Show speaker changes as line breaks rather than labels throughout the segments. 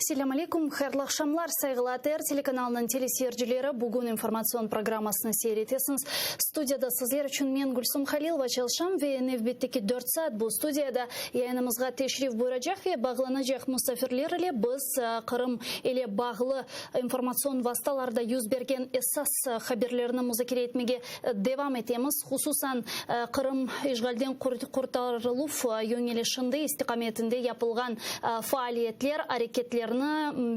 Selâm aleyküm, hayırlı aqşamlar, sayğılı ATR telekanalınıñ teleseyircileri, bugün informatsion programmasını seyir etesiñiz. Studiyada sizler içün men, Gülsum Halilova, çalışam ve nevbetteki dört saat bu studiyada yayınımızğa teşrif buyuracaq ve bağlanacaq musafirler ile biz Qırım ile bağlı informatsion vastalarda yüz bergen esas haberlerni muzakere etmege devam etemiz. Hususan, Qırım işğalden qurtarıluv yöñelişinde, istiqametinde yapılğan faaliyetler, areketlerni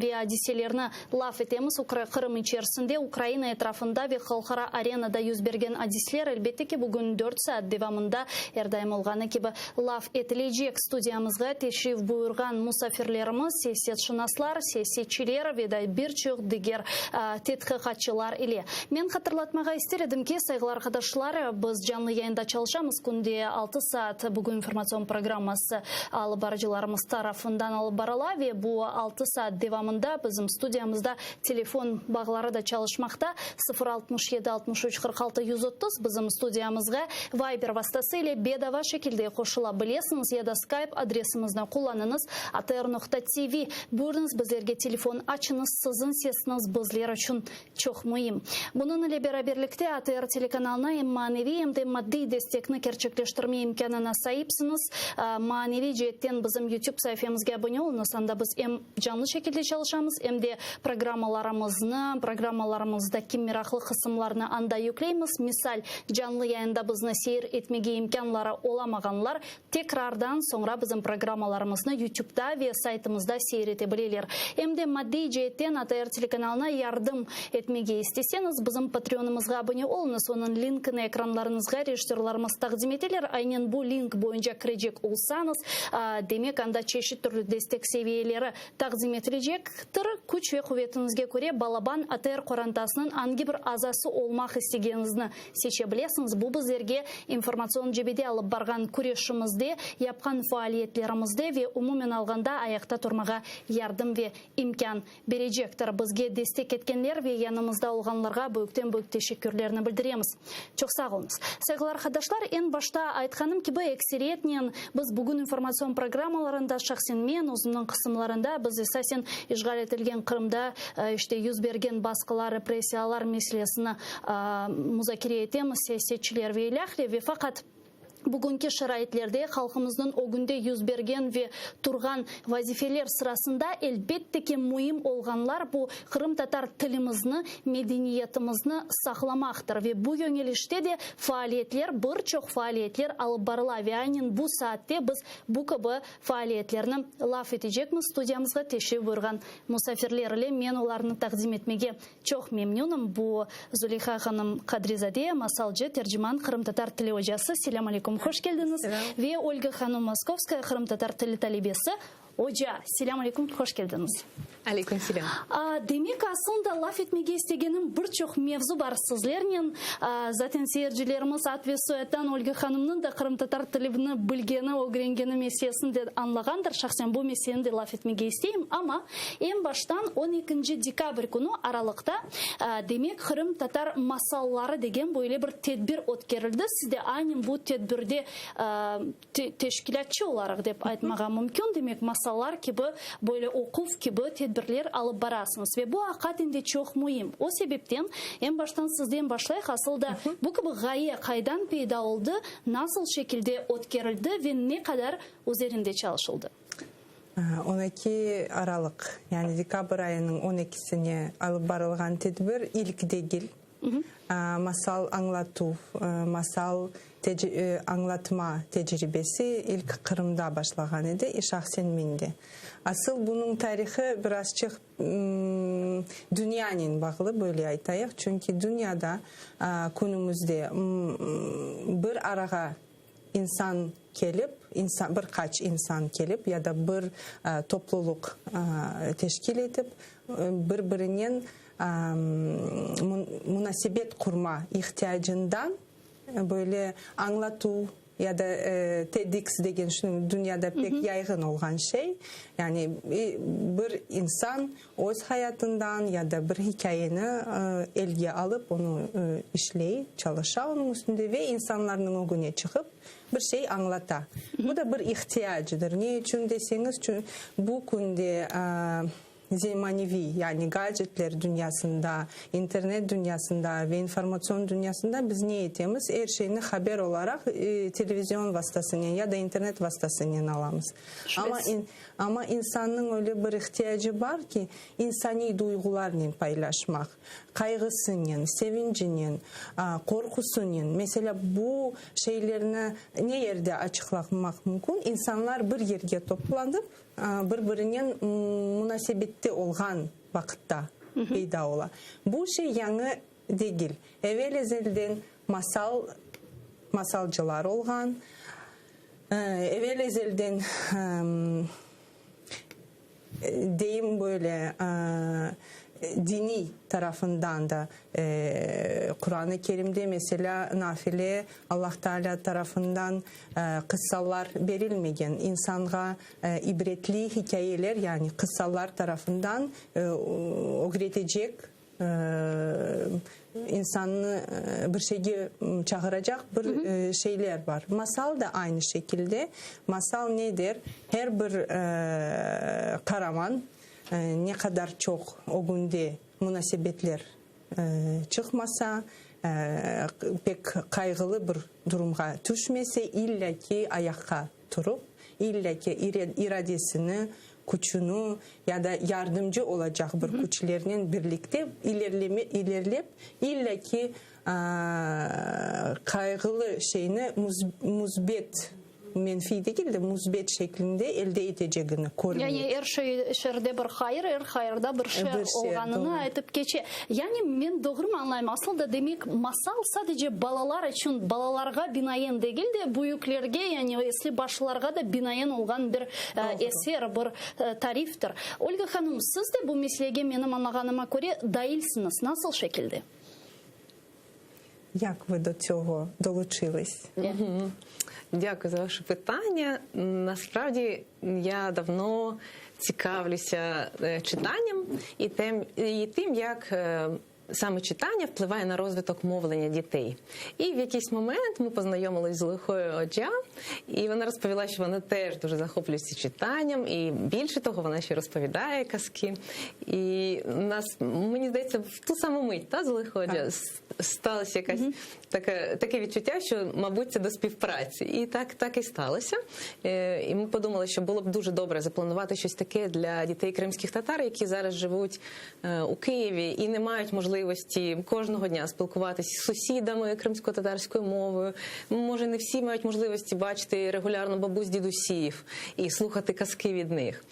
ve adiselerni laf etemiz. Qırım içerisinde, Ukraina etrafında ve halqara arenada yüz bergen adisler, elbette ki, bugün dört saat devamında er daim olğanı kibi laf etilecek. Studiyamızğa teşrif buyurğan musafirlerimiz, siyasetşınaslar, siyasetçiler ve da bir çoq diger tedqiqatçılar ile. Men hatırlatmağa ister edim ki, sayğılı arqadaşlar, biz canlı yayında çalışamız, künde altı saat bugün informatsion programması alıp barıcılarımız tarafından alıp barıla ve bu altı saat devamında bizim studiyamızda telefon bağları da çalışmaqta, 0 67 63 46 130 bizim studiyamızğa Viber vastası ile bedava şekilde qoşula bilesiñiz ya da Skype adresimizni qullanıñız, atr noqta tv. Buyurıñız, bizlerge telefon açıñız, siziñ sesiñiz bizler içün çoq müim. Bunıñ ile beraberlikte ATR telekanalına em maneviy, em de maddiy destekni kerçekleştirme imkânına saipsiñiz. Maneviy ceetten bizim YouTube saifemizge abone oluñız, anda biz em canlı şekilde çalışamız, em de programmalarımıznı, programmalarımızdaki meraqlı qısımlarnı anda yükleymiz. Misal, canlı yayında bizni seyir etmege imkânları olamağanlar Tekrardan soñra bizim programmalarımıznı YouTubeda ve saytımızda seyir ete bileler. Em de maddiy ceetten ATR telekanalına yardım etmege isteseñiz, bizim Patreonımızğa abone oluñız, onıñ linkini ekranlarıñızğa rejissörlarımız taqdim eteler. Aynen bu link boyunca kirecek olsañız, demek, anda çeşit türlü destek seviyeleri taqdim etilecektir. Küç ve quvetiñizge köre balaban ATR qorantasınıñ angi bir azası olmaq istegeniñizni Seçe bilesiñiz, bu bizlerge informatsion cebede alıp barğan küreşimizde, yapqan faaliyetlerimizde ve umumen alğanda ayaqta turmağa yardım ve imkân berecektir. Bizge destek etkenler ve yanımızda olğanlarğa büyükten-büyük teşekkürlerni bildiremiz. Çoq sağ oluñız. Sayğılı arqadaşlar, eñ başta aytqanım kibi, ekseriyetnen biz bugün informatsion programmalarında, şahsen men özümniñ qısımlarında, biz esasen işğal etilgen Qırımda işte yüz bergen basqılar, repressiyalar meselesini muzakere etemiz, siyasetçiler ve ilâhre, ve faqat bugünki şaraitlerde halqımıznıñ ögünde yüz bergen ve turğan vazifeler sırasında elbette ki müim olğanlar bu qırımtatar tilimizni, medeniyetimizni saqlamaqtır ve bu yöñelişte de faaliyetler, bir çoq faaliyetler alıp barıla ve aynen bu saatte biz bu kibi faaliyetlerni laf etecekmiz. Studiyamızğa teşrif buyurğan musafirler ile men olarnı taqdim etmege Çoq memnünim, bu Zuleyha hanım Qadrizade, masalcı, terciman, qırımtatar tili ocası. Selâm aleyküm, hoş keldiñiz. Ve Olga hanım Moskovskaya, qırımtatar tili talebesi, oca. Selâm aleyküm, hoş keldiñiz.
Aleyküm selâm.
Demek, aslında laf etmege istegenim bir çoq mevzu bar sizlernen. Zaten seyircilerimiz ad ve soyaddan Olga hanımnıñ da qırımtatar tilini bilgeni, ögrengeni meselesini de añlağandır. Şahsen bu meseleni de laf etmege isteyim. Amma Eñ baştan on ekinci dekabr künü aralıqta, demek, Qırımtatar masalları degen böyle bir tedbir ötkerildi. Siz de aynen bu tedbirde teşkilâtçı olaraq dep aytmağa mümkün, demek, masallar kibi, böyle oquv kibi tedbirler alıp barasıñız. Ve bu aqiqaten de çoq müim. O sebepten eñ baştan sizden başlayıq. Asıl da bu kibi ğaye qaydan peyda oldı, nasıl şekilde ötkerildi ve ne qadar üzerinde çalışıldı?
12 Aralıq, yani dekabr ayınıñ on ekisine alıp barılğan tedbir ilk degil. Masal añlatuv, masal añlatma tecribesi ilk Qırımda başlağan edi, i şahsen mende. Asıl bunıñ tarihı birazçıq dünyanen bağlı, böyle aytayıq, çünki dünyada künümizde bir arağa İnsan kelip, insan, bir qaç insan kelip ya da bir topluluq teşkil etip, bir-birinen munasebet qurma ihtiyacından böyle añlatuv ya da TEDx degen şu dünyada pek yayğın olğan şey, yani bir insan Öz hayatından ya da bir hikâyeni elge alıp, onı işley, çalışa onıñ üstünde ve insanlarnıñ ögüne çıqıp, bir şey añlata. Bu da bir ihtiyacdır. Ne içün deseñiz, bu künde. Zemaneviy, yani gadjetler dünyasında, internet dünyasında ve informatsion dünyasında biz ne etemiz? Er şeyni haber olaraq televizion vastasınen ya da internet vastasınen alamız. Amma, amma insannıñ öyle bir ihtiyacı bar ki, insaniy duyğularnen paylaşmaq, qayğısınen, sevincinen, qorqusınen. Meselâ, bu şeylerni ne yerde açıqlamaq mümkün? İnsanlar bir yerge toplanıp, Bir-birinen munasebette olğan vaqıtta peyda ola. Bu şey yañı degil. Evel-ezelden masal, masalcılar olğan, evel-ezelden, deyim böyle, diniy tarafından da Quran-ı Kerimde, meselâ, nafile Allah Teala tarafından qıssalar berilmegen, insanğa ibretli hikâyeler, yani qıssalar tarafından ögretecek, insannı bir şeyge çağıracaq bir şeyler bar. Masal da aynı şekilde. Masal ne der? Her bir qaraman ne qadar çoq ögünde munasebetler çıqmasa, pek qayğılı bir durumğa tüşmese, illâ ki ayaqqa turıp, illâ ki iradesini, küçüni ya da yardımcı olacaq bir küçlernen birlikte ilerlep, illâ ki qayğılı şeyni müsbet Menfiy degil de, müsbet şeklinde elde etecegini körmek.
Yani er şey, şerde bir hayır, er hayırda bir şer olğanını aytıp keçe. Yani men doğrumı añlayım, asıl da demek masal sadece balalar içün, balalarğa binaen degil de, büyüklerge, yani esli başlılarğa da binaen olğan bir eser, bir tariftir. Olga hanım, siz de bu meselege menim añlağanıma köre dailsiniz. Nasıl şekilde?
Як ви до цього долучились?
Дякую за ваше питання. Насправді я давно цікавлюся читанням і тим, і тим, як саме читання впливає на розвиток мовлення дітей. І в якийсь момент ми познайомились з Зулейхою Оджа, і вона розповіла, що вона теж дуже захоплюється читанням, і більше того, вона ще розповідає казки. І нас, мені здається, в ту саму мить, та, Зулейхо Оджа, сталося якась таке, таке відчуття, що, мабуть, це до співпраці. І так, так і сталося. І ми подумали, що було б дуже добре запланувати щось таке для дітей кримських татар, які зараз живуть у Києві і не мають можливості кожного дня спілкуватися з сусідами кримсько-татарською мовою. Може, не всі мають можливості бачити регулярно бабусь, дідусів і слухати казки від них.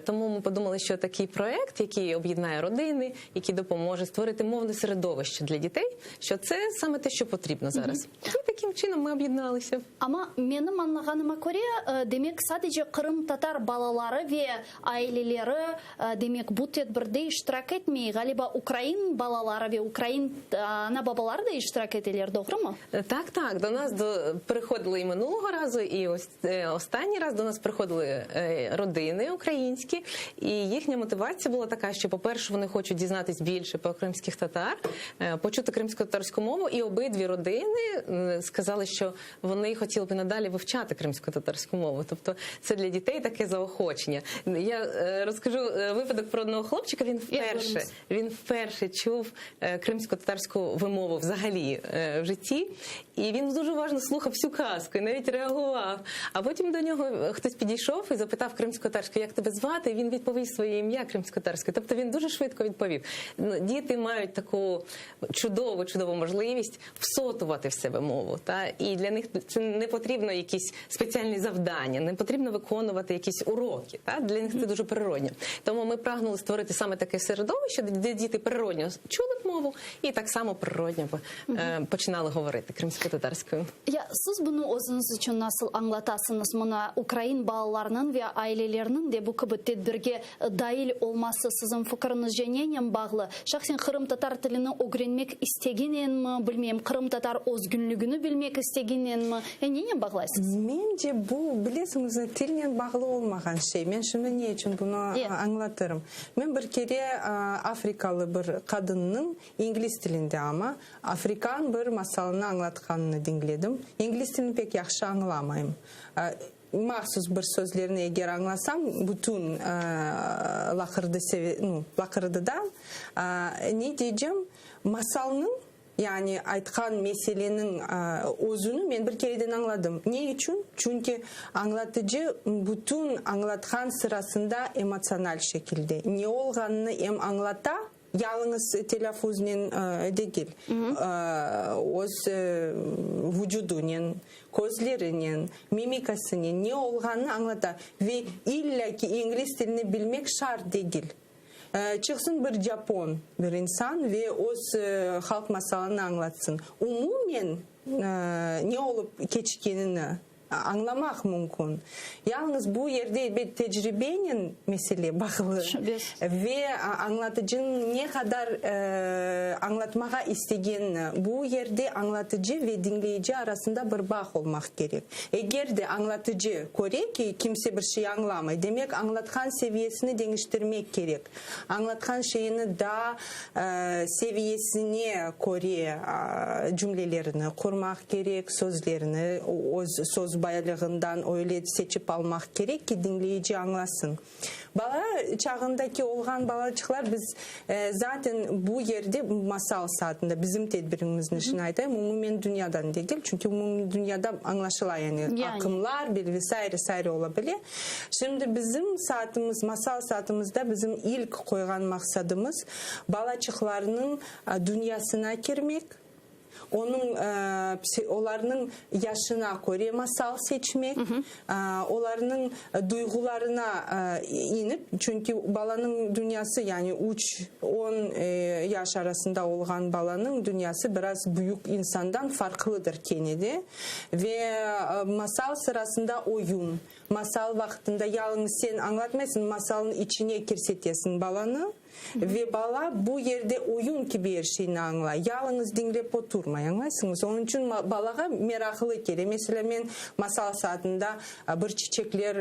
Тому ми подумали, що такий проект, який об'єднає родини, який допоможе створити мовне середовище для дітей, що це саме те, що потрібно зараз. І таким чином ми об'єдналися.
Amma menim añlağanıma köre, demek, sadece qırımtatar balaları ve aileleri, demek, bu tedbirde iştirak etmey, ğaliba, ukrain balaları ve ukrain ana-babaları da iştirak eteler, doğrumı?
Так, так, до нас приходили і минулого разу, і ось останній раз до нас приходили родини українські, і їхня мотивація була така, що, по-перше, вони хочуть дізнатись більше про кримських татар, почути кримсько-татарську мову, і обидві родини сказали, що вони хотіли б і надалі вивчати кримсько-татарську мову. Тобто це для дітей таке заохочення. Я розкажу випадок про одного хлопчика, він вперше, він вперше чув кримсько-татарську вимову взагалі в житті, і він дуже уважно слухав всю казку і навіть реагував. А потім до нього хтось підійшов і запитав кримсько-татарською, як тебе звати, і він відповів своє ім'я кримсько-татарською. Тобто він дуже швидко відповів. Діти мають таку чудову, чудову можливість всотувати в себе мову. Та? І для них це не потрібно якісь спеціальні завдання, не потрібно виконувати якісь уроки. Та? Для них це дуже природньо. Тому ми прагнули створити саме таке середовище, де діти природньо чули б мову і так само природньо б починали говорити кримсько-татарською.
Ya siz bunı özüñiz içün nasıl añlatasıñız? Mına ukrain balalarınıñ ve aileleriniñ de bu kibi tedbirge dail olması siziñ fikiriñizce nenen bağlı? Şahsen qırımtatar tilini ögrenmek isteginenmi, bilmeyim, qırımtatar özgünligini bilmek isteginenmi? Ya nenen bağlaysız?
Mence, bu, bilesiñizmi, tilnen bağlı olmağan şey. Men şimdi ne içün bunı añlatırım. Men bir kere afrikalı bir qadınnıñ, ingliz tilinde amma, afrikan bir masalını añlatqanını diñledim. İngliz tilini pek yahşı añlamayım. Mahsus bir sözlerni eger añlasam, bütün laqırdı, nu, laqırdıdan, ne deycem, masalnıñ, yani aytqan meseleniñ özüni men bir kereden añladım. Ne içün? Çünki añlatıcı bütün añlatqan sırasında emotsional şekilde ne olğanını em añlata, Yalıñız telâfuznen degil, öz vucudunen, közlerinen, mimikasınen ne olğanını añlata. Ve illâ ki ingliz tilini bilmek şart degil. Çıqsın bir japon bir insan ve öz halq masalını añlatsın. Umumen ne olıp keçkenini Añlamaq mümkün. Yalıñız bu yerde, elbet, tecribenen mesele bağlı ve añlatıcınıñ ne qadar añlatmağa istegenini, bu yerde añlatıcı ve diñleyici arasında bir bağ olmaq kerek. Eger de añlatıcı köre ki, kimse bir şey añlamay, demek, añlatqan seviyesini deñiştirmek kerek. Añlatqan şeyini daa seviyesine köre cümlelerini qurmaq kerek, sözlerini öz söz baylığından öyle seçip almaq kerek ki, diñleyici añlasın. Bala çağındaki olğan balaçıqlar biz zaten bu yerde masal saatında bizim tedbirimizniñ işini aytayım, umumen dünyadan degil, çünki umumen dünyada añlaşıla yani aqımlar ve saire saire ola bile. Şimdi bizim saatimiz, masal saatimizde bizim ilk qoyğan maqsadımız, balaçıqlarnıñ dünyasına kirmek, onıñ, olarnıñ yaşına köre masal seçmek, olarnıñ duyğularına inip, çünki balanıñ dünyası, yani üç, on yaş arasında olğan balanıñ dünyası biraz büyük insandan farqlıdır kene de. Ve masal sırasında oyun. Masal vaqtında yalıñız sen añlatmaysıñ, masalnıñ içine kirsetesiñ balanı ve bala bu yerde oyun kibi er şeyni añlay. Yalıñız diñlep oturmay, añlaysıñız? Onıñ içün balağa meraqlı kele. Meselâ, men masal saatında bir çiçekler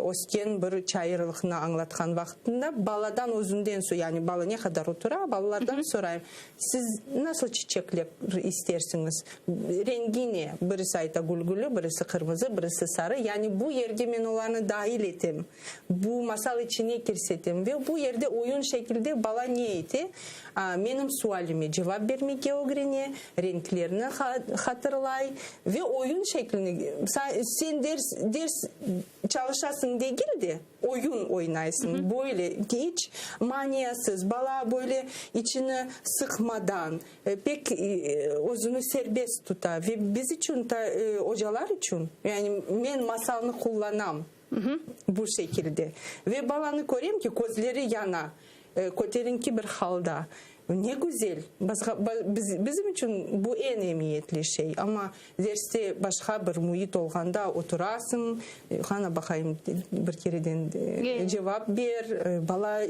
ösken bir çayırlıqnı añlatqan vaqtında baladan özünden, yani bala ne qadar otura, balalardan sorayım, Siz nasıl çiçekler istersiñiz? Rengi ne? Birisi ayta gülgüli, birisi qırmızı, birisi sarı. Yani bu yerge men olarnı dahil etem. Bu masal içine kirsetem. Ve bu yerde oyun şekilde bala ne ete? Menim sualime cevap bermege ögrene, renklerni hatırlay ve oyun şeklini, sen ders, ders çalışasıñ degil de, Oyun oynaysıñ, böyle iç maniasız, bala böyle içini sıqmadan, pek özüni serbest tuta. Ve biz içün, ocalar içün, yani men masalnı qullanam bu şekilde. Ve balanı körem ki, közleri yana, köterinki bir halda. Ne güzel! Bizim içün bu eñ emiyetli şey. Amma derste başqa bir müit olğanda oturasıñ, qana baqayım, bir kereden cevap ber, bala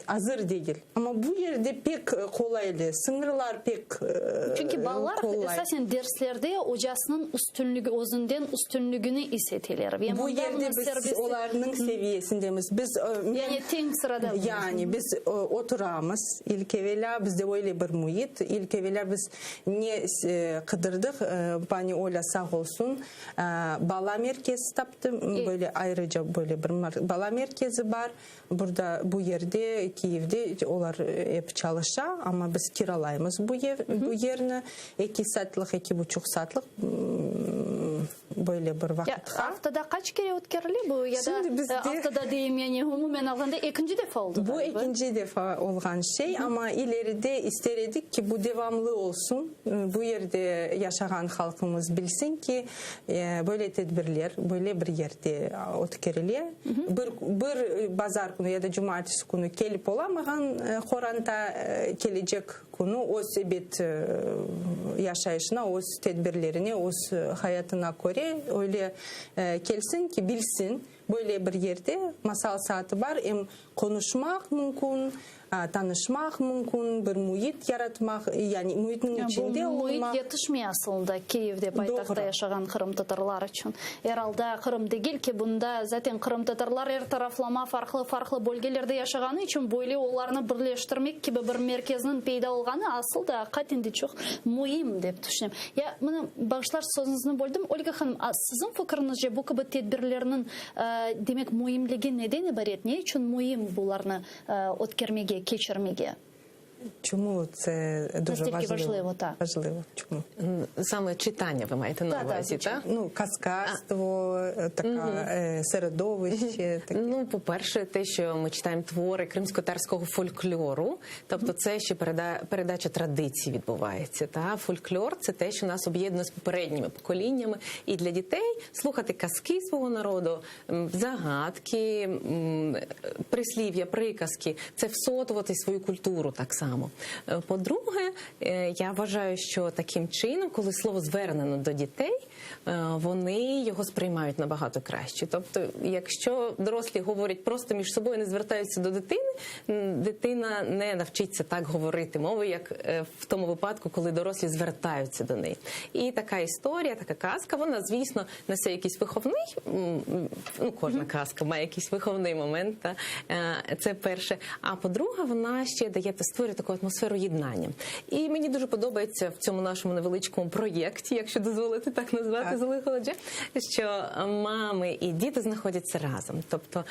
azır degil. Amma bu yerde pek qolaylı, sıñırlar pek qolay.
Çünki balalar esasen derslerde ocasınıñ üstünligi, özünden üstünligini is eteler.
Bu yerde biz olarnıñ seviyesindemiz. Biz,
Yani teñ sırada.
Yani biz oturamız ilk evelâ, bizde öyle bir müit. İlk evelâ biz ne qıdırdıq, pani Olâ sağ olsun, bala merkezi taptı, böyle ayrıca böyle bir bala merkezi bar. Burda, bu yerde, Kiyevde olar ep çalışa, amma biz kiralaymız bu ev, bu yerni eki saatlıq, eki buçuq saatlıq böyle bir vaqıtqa.
Aftada qaç kere ötkerile bu ya da aftada deyim, yani umumen alğanda ekinci defa oldı
ğaliba? Bu ekinci defa olğan şey, amma ileride ister edik ki, bu devamlı olsun, bu yerde yaşağan halqımız bilsin ki, Böyle tedbirler böyle bir yerde ötkerile. Bir, bir bazar künü ya da cumaertesi künü kelip olamağan qoranta kelecek künü öz, ebet, yaşayışına, öz tedbirlerine, öz hayatına köre öyle kelsin ki, bilsin, böyle bir yerde masal saatı bar, em. Qonuşmaq mümkün, tanışmaq mümkün, bir müit yaratmaq, yani müitniñ içinde
Bu müit
olmaq.
yetişmey asılında Kiyevde, paytahtta yaşağan qırımtatarlar içün. Er alda Qırım degil ki, bunda zaten qırımtatarlar er taraflama farqlı-farqlı bölgelerde yaşağanı içün böyle olarnı birleştirmek kibi bir merkezniñ peyda olğanı asıl da aqiqaten de çoq müim dep tüşünem. Ya, mına, bağışlar, sözüñizni böldim, Olga hanım, a siziñ fikriñizce bu kibi tedbirlerniñ Demek, müimligi neden ibaret? Ne içün müim bularnı ötkermege, keçirmege?
Чому це дуже
Настільки важливо, так.
Важливо. Чому?
Саме читання ви маєте на
Так,
увазі,
так,
так?
Ну, казкарство, така середовище. Таке.
Ну, по-перше, те, що ми читаємо твори кримськотатарського фольклору, тобто це ще передача традицій відбувається. Та? Фольклор – це те, що нас об'єднує з попередніми поколіннями. І для дітей слухати казки свого народу, загадки, прислів'я, приказки – це всотувати свою культуру так само. По-друге, я вважаю, що таким чином, коли слово звернено до дітей, вони його сприймають набагато краще. Тобто, якщо дорослі говорять просто між собою, не звертаються до дитини, дитина не навчиться так говорити мовою, як в тому випадку, коли дорослі звертаються до неї. І така історія, така казка, вона, звісно, несе якийсь виховний, ну, кожна казка має якийсь виховний момент, та, це перше. А по-друге, вона ще дає, створює таку атмосферу єднання. І мені дуже подобається в цьому нашому невеличкому проєкті, якщо дозволити так назвати, Зулейха Оджа, що мами і діти знаходяться разом. Тобто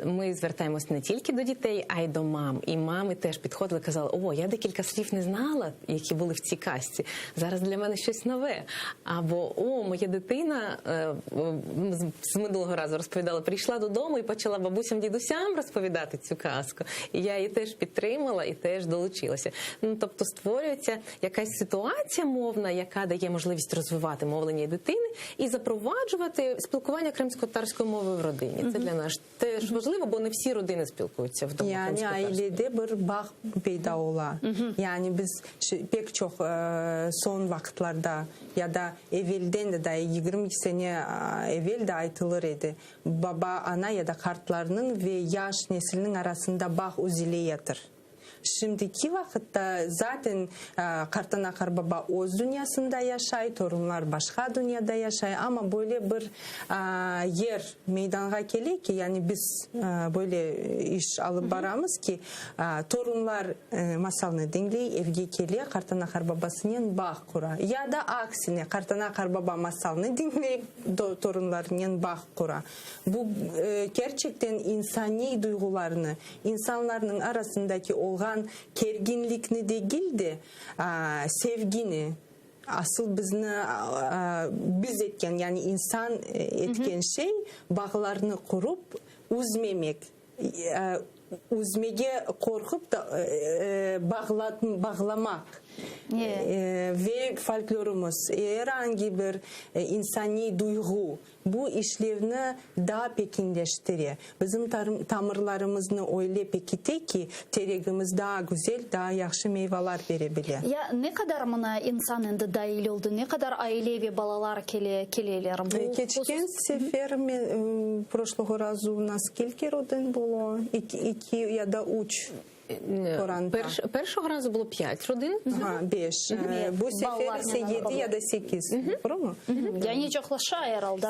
ми звертаємось не тільки до дітей, а й до мам. І мами теж підходили, казали, о, я декілька слів не знала, які були в цій казці. Зараз для мене щось нове. Або, о, моя дитина, з минулого разу розповідала, прийшла додому і почала бабусям, дідусям розповідати цю казку. І я її теж підтримала і теж долучилася. Тобто створюється якась ситуація мовна, яка дає можливість розвивати мовлення дитини і запроваджувати спілкування кримськотатарською мовою в родині. Це для нас теж важливо, бо не всі родини спілкуються вдома
Yani
кримськотатарською.
ailede bir bağ peyda ola. Yani biz pek çoq son vaqıtlarda ya da evelden de, da 20 sene evel de aytılır edi. Baba, ana ya da qartlarnıñ ve yaş nesilniñ arasında bağ üzüleyatır. Şimdiki vaqıtta zaten qartana, qarbaba öz dünyasında yaşay, torunlar başqa dünyada yaşay, amma böyle bir yer meydanğa kele ki, yani biz böyle iş alıp baramız ki, torunlar masalnı diñley, evge kele, qartana, qarbabasınen bağ qura. Ya da aksine, qartana, qarbaba masalnı diñley, torunlarınen bağ qura. Bu kerçekten insaniy duyğularnı, insanlarnıñ arasındaki olğan kerginlikni degil de, sevgini, asıl bizni biz etken, yani insan etken şey, bağlarnı qurup, üzmemek, üzmege qorqup da bağlamaq. Ve folklorımız, er angi bir insaniy duyğu bu işlevni daa pekinleştire, bizim tamırlarımıznı öyle pekite ki, teregimiz daa güzel, daa yahşı meyvalar bere bile.
Ya ne qadar mına insan endi dail oldı, ne qadar aile ve balalar kele, keleler? Bu
Keçken sefer men, proşlogo razu u nas skilki rodin було? İki ya da üç. Qoranta.
Першого разу було 5 родин.
Ага, 5. Bu sefer ise 7 ya da 8. Doğru mu?
Yani çoqlaşa herhalde.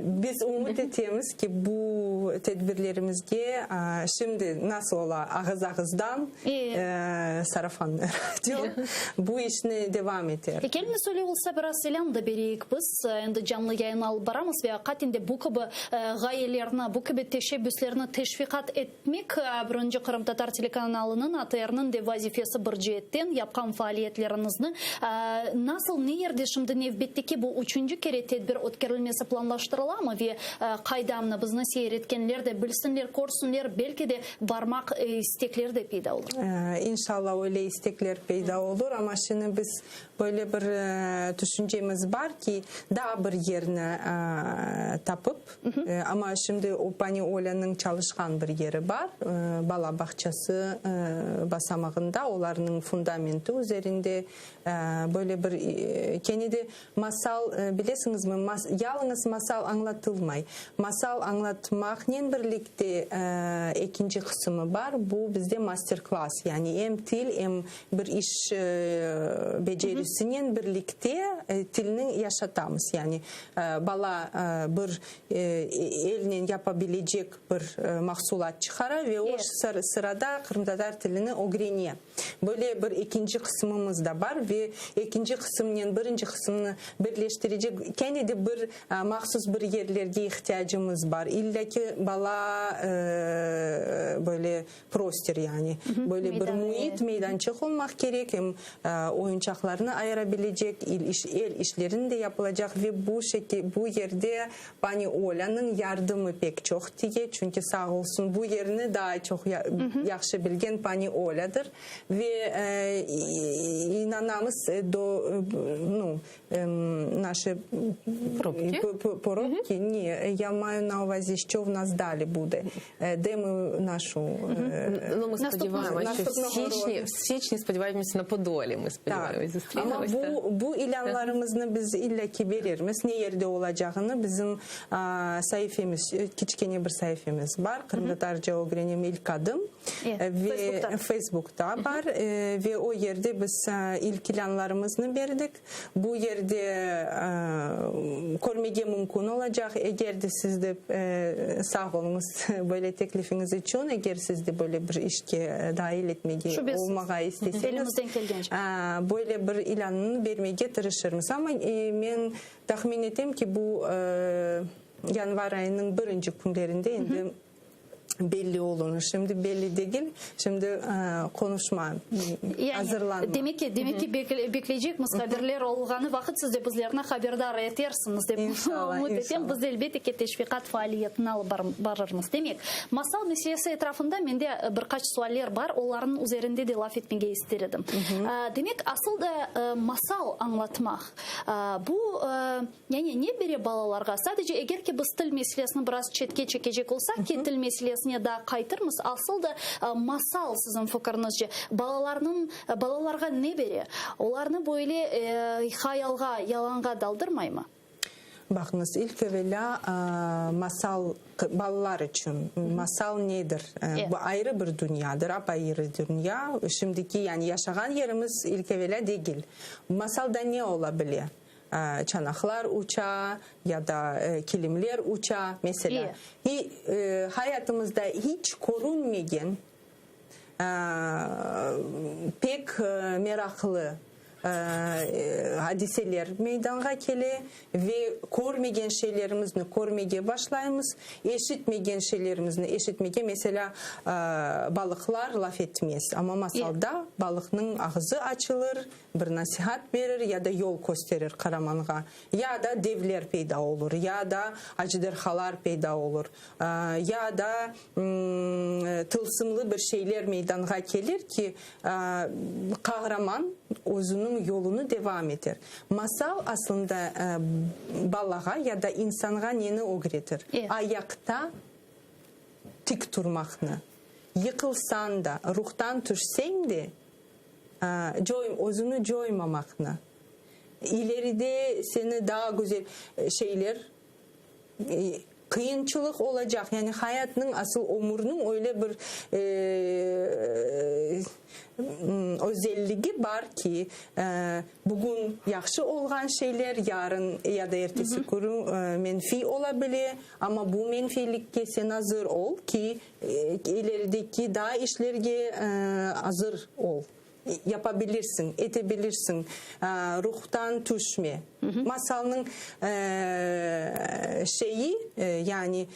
Biz ümüt etemiz ki, bu tedbirlerimizge, şimdi nasıl ola, ağız ağızdan, sarafan radio bu işni devam eter.
Keliñiz öyle olsa biraz ilân da bereyik biz. Endi canlı yayın alıp baramız ve aqiqaten de bu kibi ğayelerni, bu kibi teşebbüslerni teşviqat etmek birinci qırımtatar telekanalınıñ, ATRniñ de vazifesi bir ceetten yapqan faaliyetleriñizni nasıl, ne yerde şimdi nevbetteki bu üçünci kere tedbir ötkerilmesi planlaştırılamı ve qayda mına bizni seyir etkenler de bilsinler, körsünler, belki de barmaq istekleri de peyda olur.
İnşallah öyle istekler peyda olur, amma şimdi biz böyle bir tüşüncemiz bar ki, daa bir yerni tapıp, amma şimdi o pani Olânıñ çalışqan bir yeri bar, bala bağçası basamağında, olarnıñ fundamenti üzerinde böyle bir, kene de masal, bilesiñizmi, yalıñız masal añlatılmay. Masal añlatmaqnen. Añlatmaqnen birlikte ekinci qısımı bar, bu bizde master-klass, yani em til, em bir iş becerisinen birlikte tilni yaşatamız. Yani bala bir elnen yapa bilecek bir mahsulat çıqara ve o sırada qırımtatar tilini ögrene. Böyle bir ekinci qısmımız da bar ve ekinci qısımnen birinci qısımnı birleştirecek kene de bir mahsus bir yerlerge ihtiyacımız bar. İlla ki bala böyle prostir yani böyle bir müit, meydançıq olmaq kerek, em oyuncaqlarnı ayıra bilecek, el işlerini de yapılacaq ve bu bu yerde Pani Olânıñ yardımı pek çoq tiye, çünki sağ olsun bu yerni daa çoq yahşı bilgen pani Olâdır. Ve inanamız, do, nu, naşı Probki, ni, ya mayu na uvazi, şço v nas dali bude, de mi našu
Ну, ми сподіваємося, що в січні, в січні сподіваємося на Подолі. Ми сподіваємося, зустрінемося.
Amma bu, bu ilânlarımıznı biz illâ ki berermiz. Ne yerde olacağını bizim saifemiz, kiçkene bir saifemiz bar, Qırımtatarca ögrenem ilk adım. Ve Facebookta bar. Ve o yerde biz ilk ilânlarımıznı berdik. Bu yerde körmege mümkün olacaq. Eger de siz de, sağ oluñız böyle teklifiñiz içün, eger siz de böyle bir işke dahil etmege, olmağa isteseñiz, böyle bir ilânnı bermege tırışırmız. Amma men tahmin etem ki, bu yanvar ayınıñ birinci künlerinde endi belli olunır. Şimdi belli degil, şimdi qonuşma, azırlanma.
Demek ki, demek ki, bekleycekmiz, haberler olğanı vaqıt siz de bizlerni haberdar etersiñiz dep ümüt etem. Biz de elbette ki, teşviqat faaliyetini alıp barırmız. Demek, masal meselesi etrafında mende bir qaç sualler bar, olarnıñ üzerinde de laf etmege ister edim. Demek, asıl da masal añlatmaq, bu, Yani ne bere balalarğa? Sadece eger ki biz til meselesini biraz çetke çekecek olsaq, ki til meselesine daa qaytırmız, asıl da masal siziñ fikiriñizce balalarnıñ, balalarğa ne bere? Olarnı böyle hayalğa, yalanğa daldırmaymı?
Baqıñız, ilk evelâ masal balalar içün masal nedir? Bu ayrı bir dünyadır, apayrı dünya. Şimdiki, yani yaşağan yerimiz ilk evelâ degil. Masalda ne ola bile? Çanaqlar uça ya da kilimler uça, meselâ. Hayatımızda hiç körünmegen pek meraqlı adiseler meydanğa kele ve körmegen şeylerimizni körmege başlaymız, eşitmegen şeylerimizni eşitmege, meselâ, balıqlar laf etmez, amma masalda balıqnıñ ağzı açılır, Bir nasihat berir ya da yol kösterir qaramanğa, ya da devler peyda olur, ya da ajderhalar peyda olur, ya da tılsımlı bir şeyler meydanğa kelir ki, qahraman özüniñ yolunı devam eter. Masal aslında balağa ya da insanğa neni ögretir? Ayaqta tik turmaqnı. Yıqılsañ da, ruhtan tüşseñ de, Coy, özüni coymamaqnı. İleride seni daa güzel şeyler, qıyınçılıq olacaq. Yani hayatnıñ, asıl ömürniñ öyle bir özelligi bar ki, bugün yahşı olğan şeyler yarın ya da ertesi künü menfiy ola bile. Amma bu menfiylikke sen azır ol ki, İlerideki daa işlerge azır ol. Yapa bilirsiñ, ete bilirsiñ. Ruhtan tüşme. Masalnıñ şeyi, yani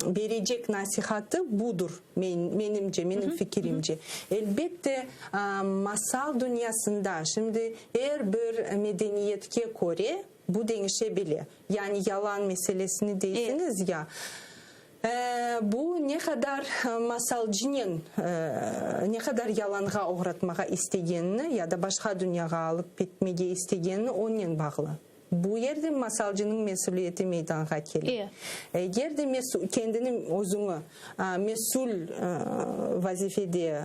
berecek nasihatı budur, menimce, menim fikirimce. Elbette, masal dünyasında şimdi er bir medeniyetke köre bu deñişe bile. Yani yalan meselesini deysiñiz ya. Bu ne qadar masalcınen, ne qadar yalanğa oğratmağa istegenini ya da başqa dünyağa alıp ketmege istegenini onnen bağlı. Bu yerde masalcınıñ mesüliyeti meydanğa kele. Eger de kendini, özüñi mesül vazifede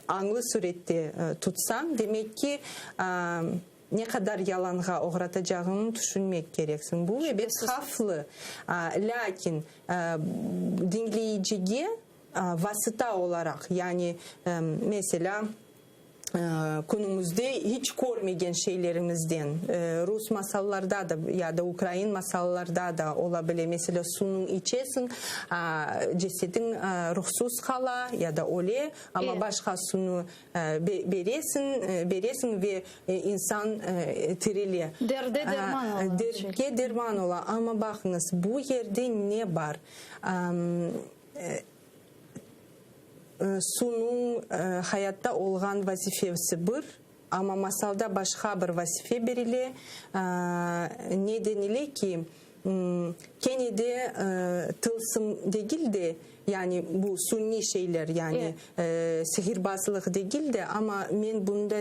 añlı sürette tutsañ, demek ki,. Ne qadar yalanğa oğratacağıñnı tüşünmek kereksiñ. Bu, ebet, havflı. Lâkin diñleyicige vasıta olaraq, yani, meselâ, künümizde hiç körmegen şeylerimizden, rus masallarda da ya da ukrain masallarda da ola bile, meselâ, suvnıñ içesiñ, cesediñ ruhsuz qala ya da öle, amma başqa suvnı Beresiñ, beresiñ ve insan tirile.
Derde derman ola.
Dertke derman ola. Amma baqıñız, bu yerde ne bar? Suvnıñ hayatta olğan vazifesi bir, amma masalda başqa bir vazife berile. Ne denile ki, Kene de tılsım degil de, yani bu sunniy şeyler, yani sihirbazlıq degil de, amma men bunda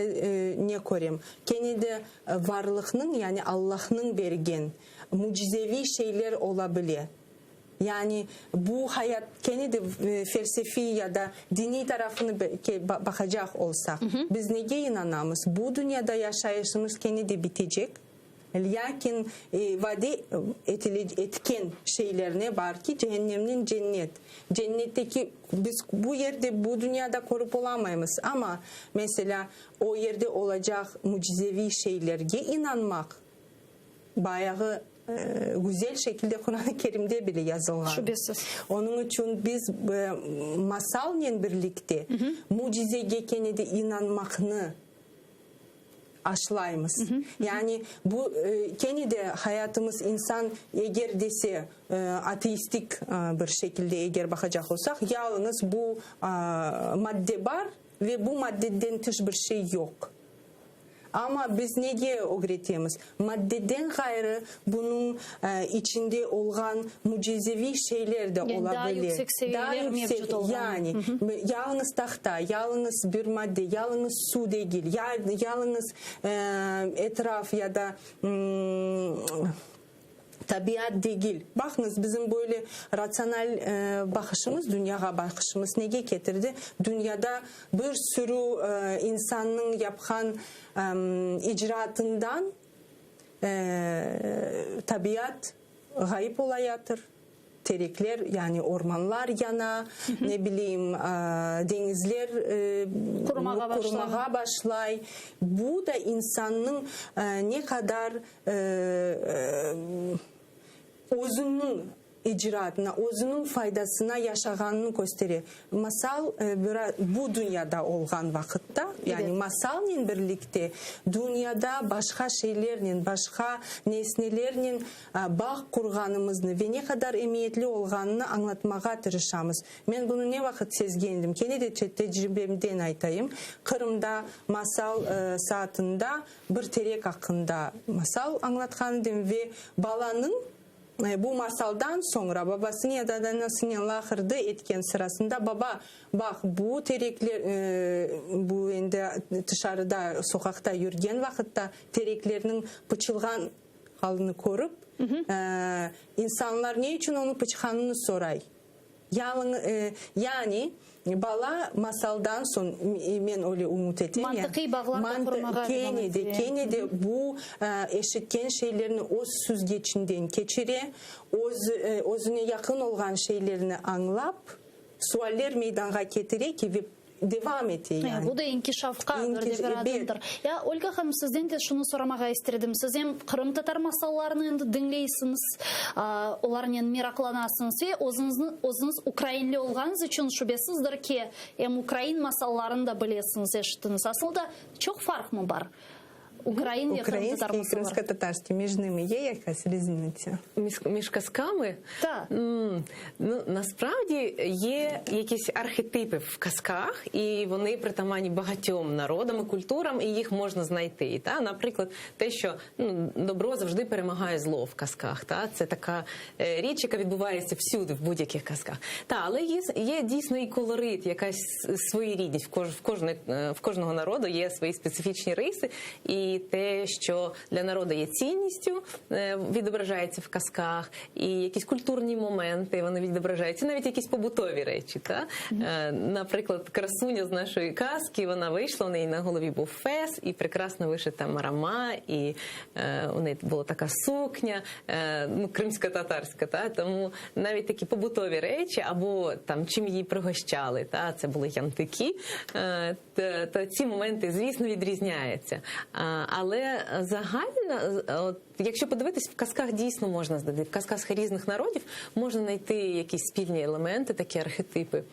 ne körem? Kene de varlıqnıñ, yani Allahnıñ bergen mücizeviy şeyler ola bile. Yani bu hayat kene de felsefiy ya da diniy tarafını baqacaq olsaq, biz nege inanamız? Bu dünyada yaşayışımız kene de bitecek. Lâkin vade etken şeyler ne bar ki, cehennemnen cennet. Cennetteki biz bu yerde, bu dünyada körip olamaymız, amma, meselâ, o yerde olacaq mücizeviy şeylerge inanmaq bayağı güzel şekilde Quran-ı Kerimde bile yazılğan.
Şübesiz.
Onıñ içün biz masalnen birlikte mücizege kene de inanmaqnı aşlaymız. Yani bu kene de hayatımız insan eger dese ateistik bir şekilde eger baqacaq olsaq, yalıñız bu madde bar ve bu maddeden tış bir şey yoq. Amma biz nege ögretemiz? Maddeden ğayrı bunıñ içinde olğan mücizeviy şeyler de
Yani
ola
daa
bile.
yüksek
Daa
seviyeler
yüksek,
mevcut olğan.
yani yalıñız tahta, yalıñız bir madde, yalıñız suv degil, yalıñız etraf ya da tabiat degil. Baqıñız, bizim böyle ratsional baqışımız, dünyağa baqışımız nege ketirdi? Dünyada bir sürü insannıñ yapqan icraatından tabiat ğayıp olayatır, terekler, yani ormanlar yana, ne bileyim, deñizler qurumağa başlay. Bu da insannıñ ne qadar özüniñ icraatına, özüniñ faydasına yaşağanını köstere. Masal bu dünyada olğan vaqıtta, yani masalnen birlikte dünyada başqa şeylernen, başqa nesnelernen bağ qurğanımıznı ve ne qadar emiyetli olğanını añlatmağa tırışamız. Men bunı ne vaqıt sezgendim, kene de tecribemden aytayım, Qırımda masal saatında bir terek aqqında masal añlatqan edim ve balanıñ Bu masaldan soñra babasınen ya da anasınen laqırdı etken sırasında baba, baq, bu terekler, bu endi tışarıda, soqaqta yürgen vaqıtta tereklerniñ pıçılğan halını körip, insanlar ne içün onı pıçqanını soray. Yalıñı, yani, bala masaldan soñ, men öyle ümüt etem,
Mantıqiy bağlar da qurmağa devam
kene de,
ete.
kene de bu eşitken şeylerni öz süzgeçinden keçire, öz, özüne yaqın olğan şeylerni añlap, sualler meydanğa ketire ki, ve devam ete yani.
Bu da inkişafqa bir de bir adımdır. Ya, Olga hanım, sizden de şunı soramağa ister edim. Siz em qırımtatar masallarını endi diñleysiñiz, olarnen meraqlanasıñız ve özüñizni, özüñiz ukrainli olğanıñız içün şübesizdir ki, em ukrain masallarını da bilesiñiz, eşittiñiz. Asıl da çoq farqmı bar ukrain ve qırımtatar
Ukrainskiy i
masalları?
krımskotatarskiy, mij nimi ye yakası riznitsa?
Між казками?
Так.
Ну, насправді є якісь архетипи в казках, і вони притаманні багатьом народам і культурам, і їх можна знайти. Та? Наприклад, те, що ну, добро завжди перемагає зло в казках. Та? Це така річ, яка відбувається всюди, в будь-яких казках. Та, але є, є дійсно і колорит, якась своєрідність. В, кож, в, кожне, в кожного народу є свої специфічні риси. І. І те, що для народу є цінністю, відображається в казках, і якісь культурні моменти вони відображаються, навіть якісь побутові речі. Та? Наприклад, красуня з нашої казки, вона вийшла, у неї на голові був фес, і прекрасно вишита марама, і у неї була така сукня, ну, кримсько-татарська. Та? Тому навіть такі побутові речі, або там чим її пригощали, та? Це були янтики, то ці моменти, звісно, відрізняються. Але загально, от, якщо подивитись, в казках дійсно можна знайти, в казках різних народів можна знайти якісь спільні елементи, такі архетипи,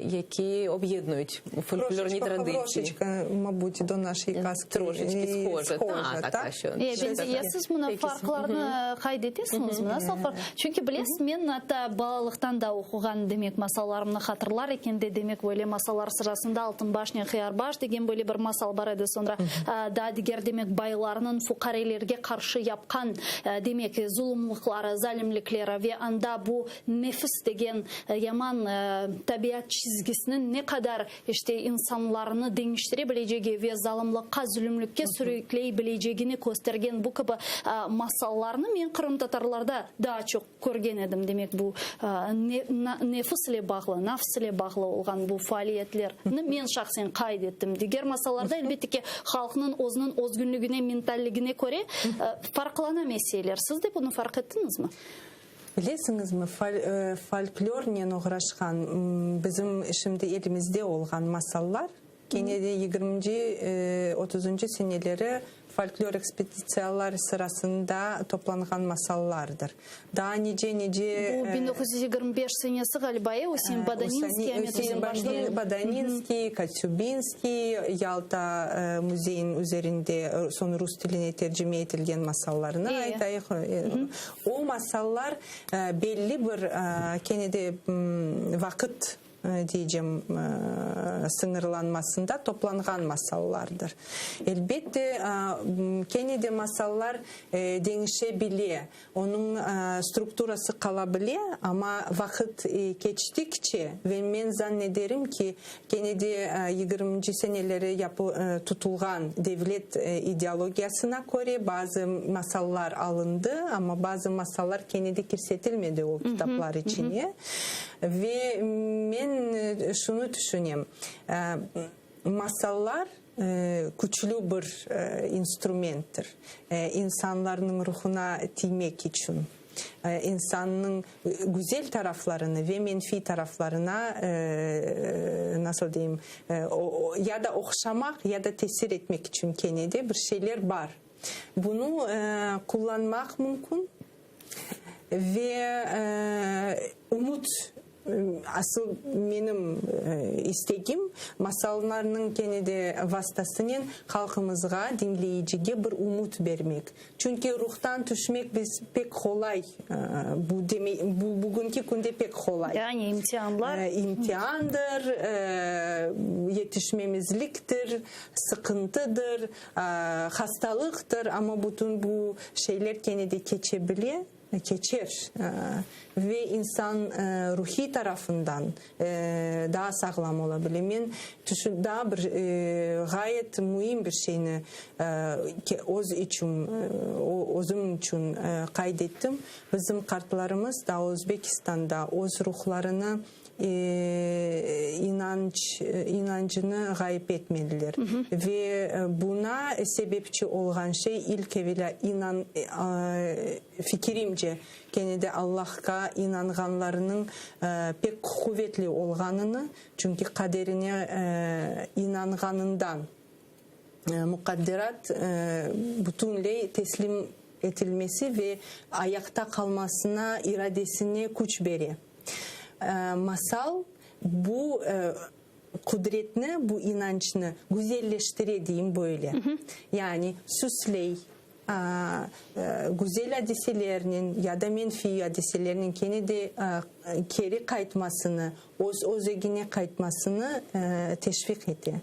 які об'єднують фольклорні
Трошечка
традиції.
Хаврошечка, мабуть, до нашої казки.
Трошечки
і
схожа,
схожа,
та, така, що
E, Siz mına farqlarnı qayd etesiñizmi? Nasıl farq? Çünki bilesiz, men atta balalıqtan da oquğan, demek, masallarımnı hatırlar ekende, demek, böyle masallar sırasında Altınbaşnen Hıyarbaş degen böyle bir masal bar edi, soñra daa diger, demek, baylarnıñ fuqarelerge qarşı yapqan, demek, zulumlıqları, zalimlikleri ve anda bu nefis degen yaman tabiat çizgisiniñ ne qadar, işte, insanlarnı deñiştire bilecegi ve zalımlıqqa, zulümlikke sürükley bilecegini köstergen bu kibi masallarnı men qırımtatarlarda daa çoq körgen edim. Demek, bu nefis ile bağlı, nafs ile bağlı olğan bu faaliyetlerni men şahsen qayd ettim. Diger masallarda, elbette ki, halqnıñ özüniñ özgünligine, mentalligine köre farqlana meseleler. Siz de bunı farq ettiñizmi?
Bilesiñizmi, folklornen oğraşqan, bizim şimdi elimizde olğan masallar, kene de yigirminci, otuzıncı seneleri folklor ekspeditsiyalar sırasında toplanğan masallardır. Daa nice-nice...
Bu 1925 senesi ğaliba, e, Üsein Bodaninskiy, Amet
Üsein Bodaninskiy, Kotsübinskiy, Yalta müzeyiniñ üzerinde soñ rus tiline tercime etilgen masallarnı aytayıq. O masallar belli bir, kene de vaqıt deycem, sıñırlanmasında toplanğan masallardır. Elbette, kene de masallar deñişe bile, onıñ strukturası qala bile, amma vaqıt keçtikçe, ve men zannederim ki, Kene de yigirminci seneleri tutulğan devlet ideologiyasına köre bazı masallar alındı, amma bazı masallar kene de kirsetilmedi o kitaplar içine. Ve men şunı tüşünem, masallar küçlü bir instrumenttir, insanlarnıñ ruhuna tiymek içün. İnsannıñ güzel taraflarını ve menfiy taraflarına, nasıl deyim, ya da oqşamaq, ya da tesir etmek içün kene de bir şeyler bar. Bunı qullanmaq mümkün ve ümüt Asıl menim istegim, masallarnıñ kene de vastasınen halqımızğa, diñleyicige bir ümüt bermek. Çünki ruhtan tüşmek biz pek qolay, bu demek, bu bugünki künde pek qolay.
Yani imtianlar.
İmtiandır, yetişmemizliktir, sıqıntıdır, hastalıqtır, amma bütün bu şeyler kene de keçe bile. Keçer ve insan ruhiy tarafından daa sağlam ola bile. Men daa bir ğayet müim bir şeyni öz içün, özüm içün qayd ettim. Bizim qartlarımız daa Özbekistanda öz ruhlarını inanç, inancını ğayıp etmediler. Ve buna sebepçi olğan şey, ilk evelâ, inan, fikirimce, kene de Allahqa inanğanlarınıñ pek quvetli olğanını, çünki qaderine inanğanından, muqadderat bütünley teslim etilmesi ve ayaqta qalmasına, iradesine küç bere. Masal bu qudretni, bu inançnı güzelleştire, deyim böyle. Yani süsley, güzel adiselernen ya da menfiy adiselernen kene de keri qaytmasını, öz özegine qaytmasını teşviq ete.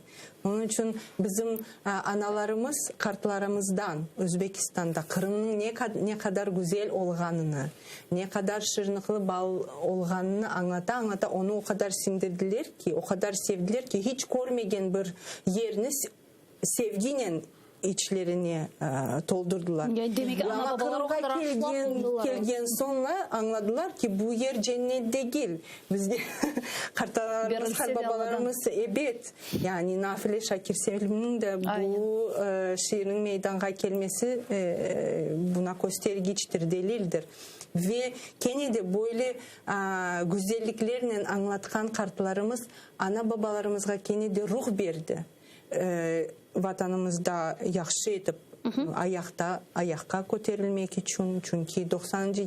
Onıñ içün bizim analarımız qartlarımızdan Özbekistanda Qırımnıñ ne qadar güzel olğanını, ne qadar şırnıqlı bal olğanını añlata-añlata onı o qadar siñdirdiler ki, o qadar sevdiler ki, hiç körmegen bir yerni sevginen. İçlerine toldurdılar.
Demek, ana-babalar o qadar aşlap oldılar.
Kelgen soñra añladılar ki, bu yer cennet degil. Bizde qartanalarımız, qartbabalarımız, ebet, yani nafile Şakir Selimniñ de bu şiirniñ meydanğa kelmesi buna köstergiçtir, delildir. Ve kene de böyle güzelliklernen añlatqan qartlarımız ana-babalarımızğa kene de ruh berdi. Vatanımızda yahşı etip ayaqta, ayaqqa köterilmek içün, çünki doqsanıncı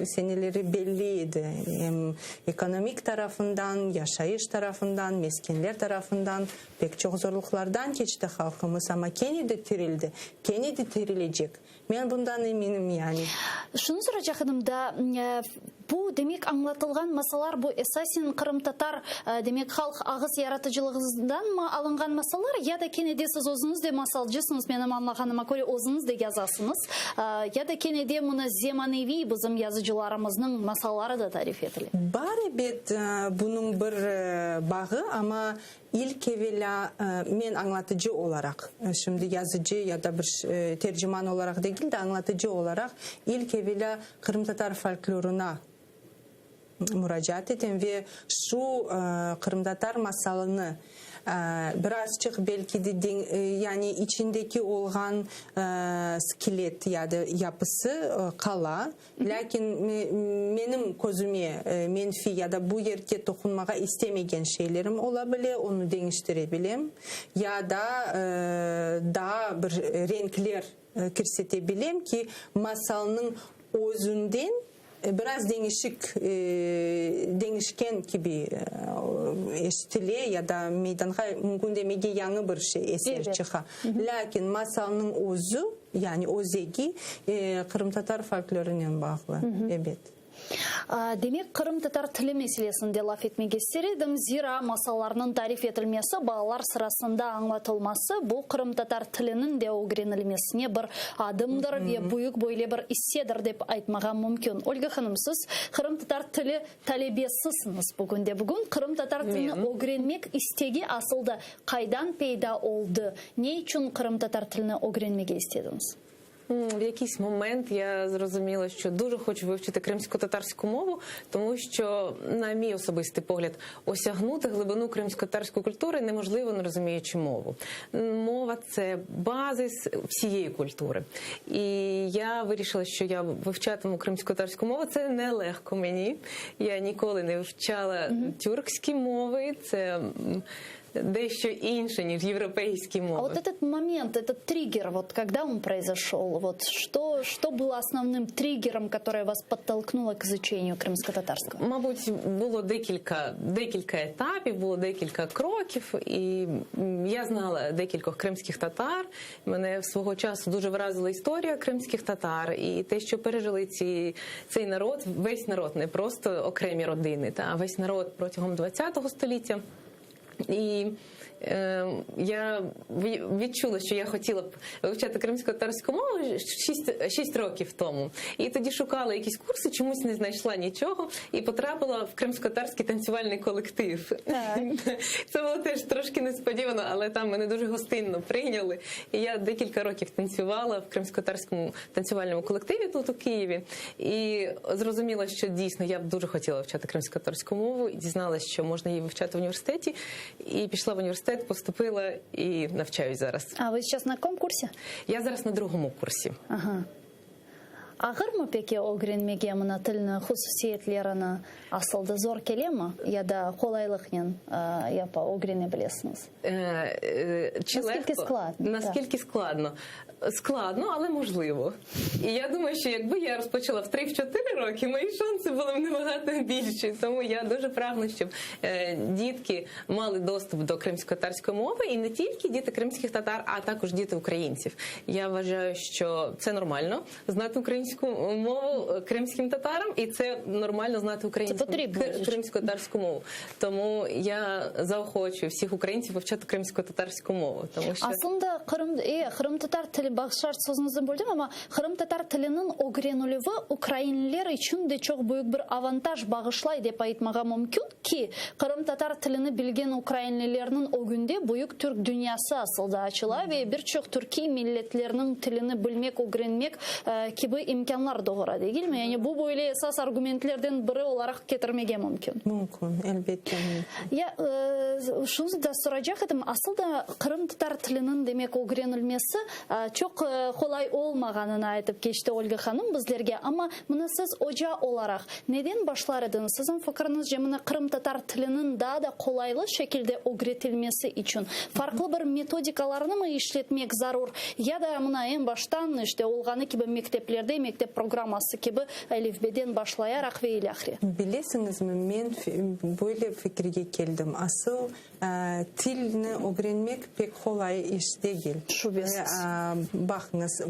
seneleri belli edi, em ekonomik tarafından, yaşayış tarafından, meskenler tarafından pek çoq zorluqlardan keçti halqımız, amma kene de tirildi, kene de tirilecek. Men bundan eminim, yani.
Şunı soracaq edim da, bu, demek, añlatılğan masallar, bu esasen qırımtatar, demek, halq ağız yaratıcılığından alınğan masallar ya da kene de siz özüñiz de masalcısıñız, menim añlağanıma köre, özüñiz de yazasıñız, ya da kene de mına zemaneviy bizim yazıcılarımıznıñ masalları da tarif etile?
Bar, ebet, bunıñ bir bağı, amma İlk evelâ, men añlatıcı olaraq, şimdi yazıcı ya da bir terciman olaraq degil de, añlatıcı olaraq, ilk evelâ qırımtatar folklorına muracaat etem ve şu qırımtatar masalını birazçıq belki de yani içindeki olğan skelet ya da yapısı qala, Lâkin menim közüme menfiy ya da bu yerge toqunmağa istemegen şeylerim ola bile, onı deñiştire bilem ya da daa bir renkler kirsete bilem ki, masalnıñ özünden biraz deñişik, deñişken kibi eşitile ya da meydanğa mümkün demege yañı bir şey, eser çıqa. Lâkin masalnıñ özü, yani özegi qırımtatar folklorınen bağlı, ebet.
Demek, qırımtatar tili meselesinde laf etmege ister edim, zira masallarnıñ tarif etilmesi, balalar sırasında añlatılması, bu qırımtatar tiliniñ de ögrenilmesine bir adımdır ve büyük böyle bir issedir dep aytmağa mümkün. Olga hanım, siz qırımtatar tili talebesisiñiz bugünde bugün. Qırımtatar tilini ögrenmek istegi asıl da Qaydan peyda oldı? Ne içün qırımtatar tilini ögrenmege istediñiz?
В якийсь момент я зрозуміла, що дуже хочу вивчити кримсько-татарську мову, тому що, на мій особистий погляд, осягнути глибину кримсько-татарської культури неможливо, не розуміючи мову. Мова це базис всієї культури. І я вирішила, що я вивчатиму кримсько-татарську мову. Це нелегко мені. Я ніколи не вивчала тюркські мови. Це дещо інше, ніж європейські мови.
А вот этот момент, этот триггер, вот когда он произошел, вот что, что было основным триггером, которое вас подтолкнуло к изучению крымско-татарского?
Мабуть, було декілька, декілька етапів, було декілька кроків, і я знала декількох кримських татар. Мене свого часу дуже вразила історія кримських татар і те, що пережили ці, цей народ, весь народ, не просто окремі родини, та, а весь народ протягом ХХ століття. І е, я відчула, що я хотіла б вивчати кримсько-татарську мову 6, 6 років тому. І тоді шукала якісь курси, чомусь не знайшла нічого і потрапила в кримсько-татарський танцювальний колектив.
Так.
Це було теж трошки несподівано, але там мене дуже гостинно прийняли. І я декілька років танцювала в кримсько-татарському танцювальному колективі тут у Києві. І зрозуміла, що дійсно я б дуже хотіла вивчати кримсько-татарську мову і дізналася, що можна її вивчати в університеті. І пішла в університет, поступила і навчаюсь зараз.
А ви зараз на якому курсі?
Я зараз на другому курсі.
Ага. Ağırmı peki ögrenmege mına tilni hususiyetlerini asıl da zor kelemi ya da qolaylıqnen yapa ögrene bilesiñiz?
Чи
Наскільки
легко?
складно,
Наскільки складно? Складно, але можливо. І я думаю, що якби я розпочала в 3-4 роки, мої шанси були б набагато більші. Тому я дуже прагну, щоб дітки мали доступ до кримсько-татарської мови, і не тільки діти кримських татар, а також діти українців. Я вважаю, що це нормально знати українську. українську мову кримським татарам, і це нормально знати українську
Це потрібно, звичайно.
кримсько-татарську мову. Тому я заохочую всіх українців вивчати кримсько-татарську мову, тому що
Aslında qırım, e, qırımtatar tili, bağışlarsız sözüñizni böldim, amma qırımtatar tiliniñ ögrenilüvi ukrainliler içün de çoq büyük bir avantaj bağışlay dep aytmağa mümkün ki, qırımtatar tilini bilgen ukrainlilerniñ ögünde büyük türk dünyası asılda açıla ve bir çoq türkiy milletlerniñ tilini bilmek, ögrenmek kibi imkânlar doğura, degilmi? Yani bu böyle esas argumentlerden biri olaraq ketirmege mümkün.
Mümkün, elbette mümkün.
Ya, şunı da soracaq edim, asıl da qırımtatar tiliniñ, demek, ögrenilmesi çoq qolay olmağanını aytıp keçti Olga hanım bizlerge, amma mına siz oca olaraq neden başlar ediñiz? Siziñ fikriñizce, mına qırımtatar tiliniñ daa da qolaylı şekilde ögretilmesi içün farqlı bir metodikalarnı mı işletmek zarur, ya da mına eñ baştan, işte, olğanı kibi mekteplerde, mektep programması kibi elifbeden başlayaraq ve ilâhre?
Bilesiñizmi, men böyle fikirge keldim, asıl tilni ögrenmek pek qolay iş degil.
Şübesiz.
Baqıñız,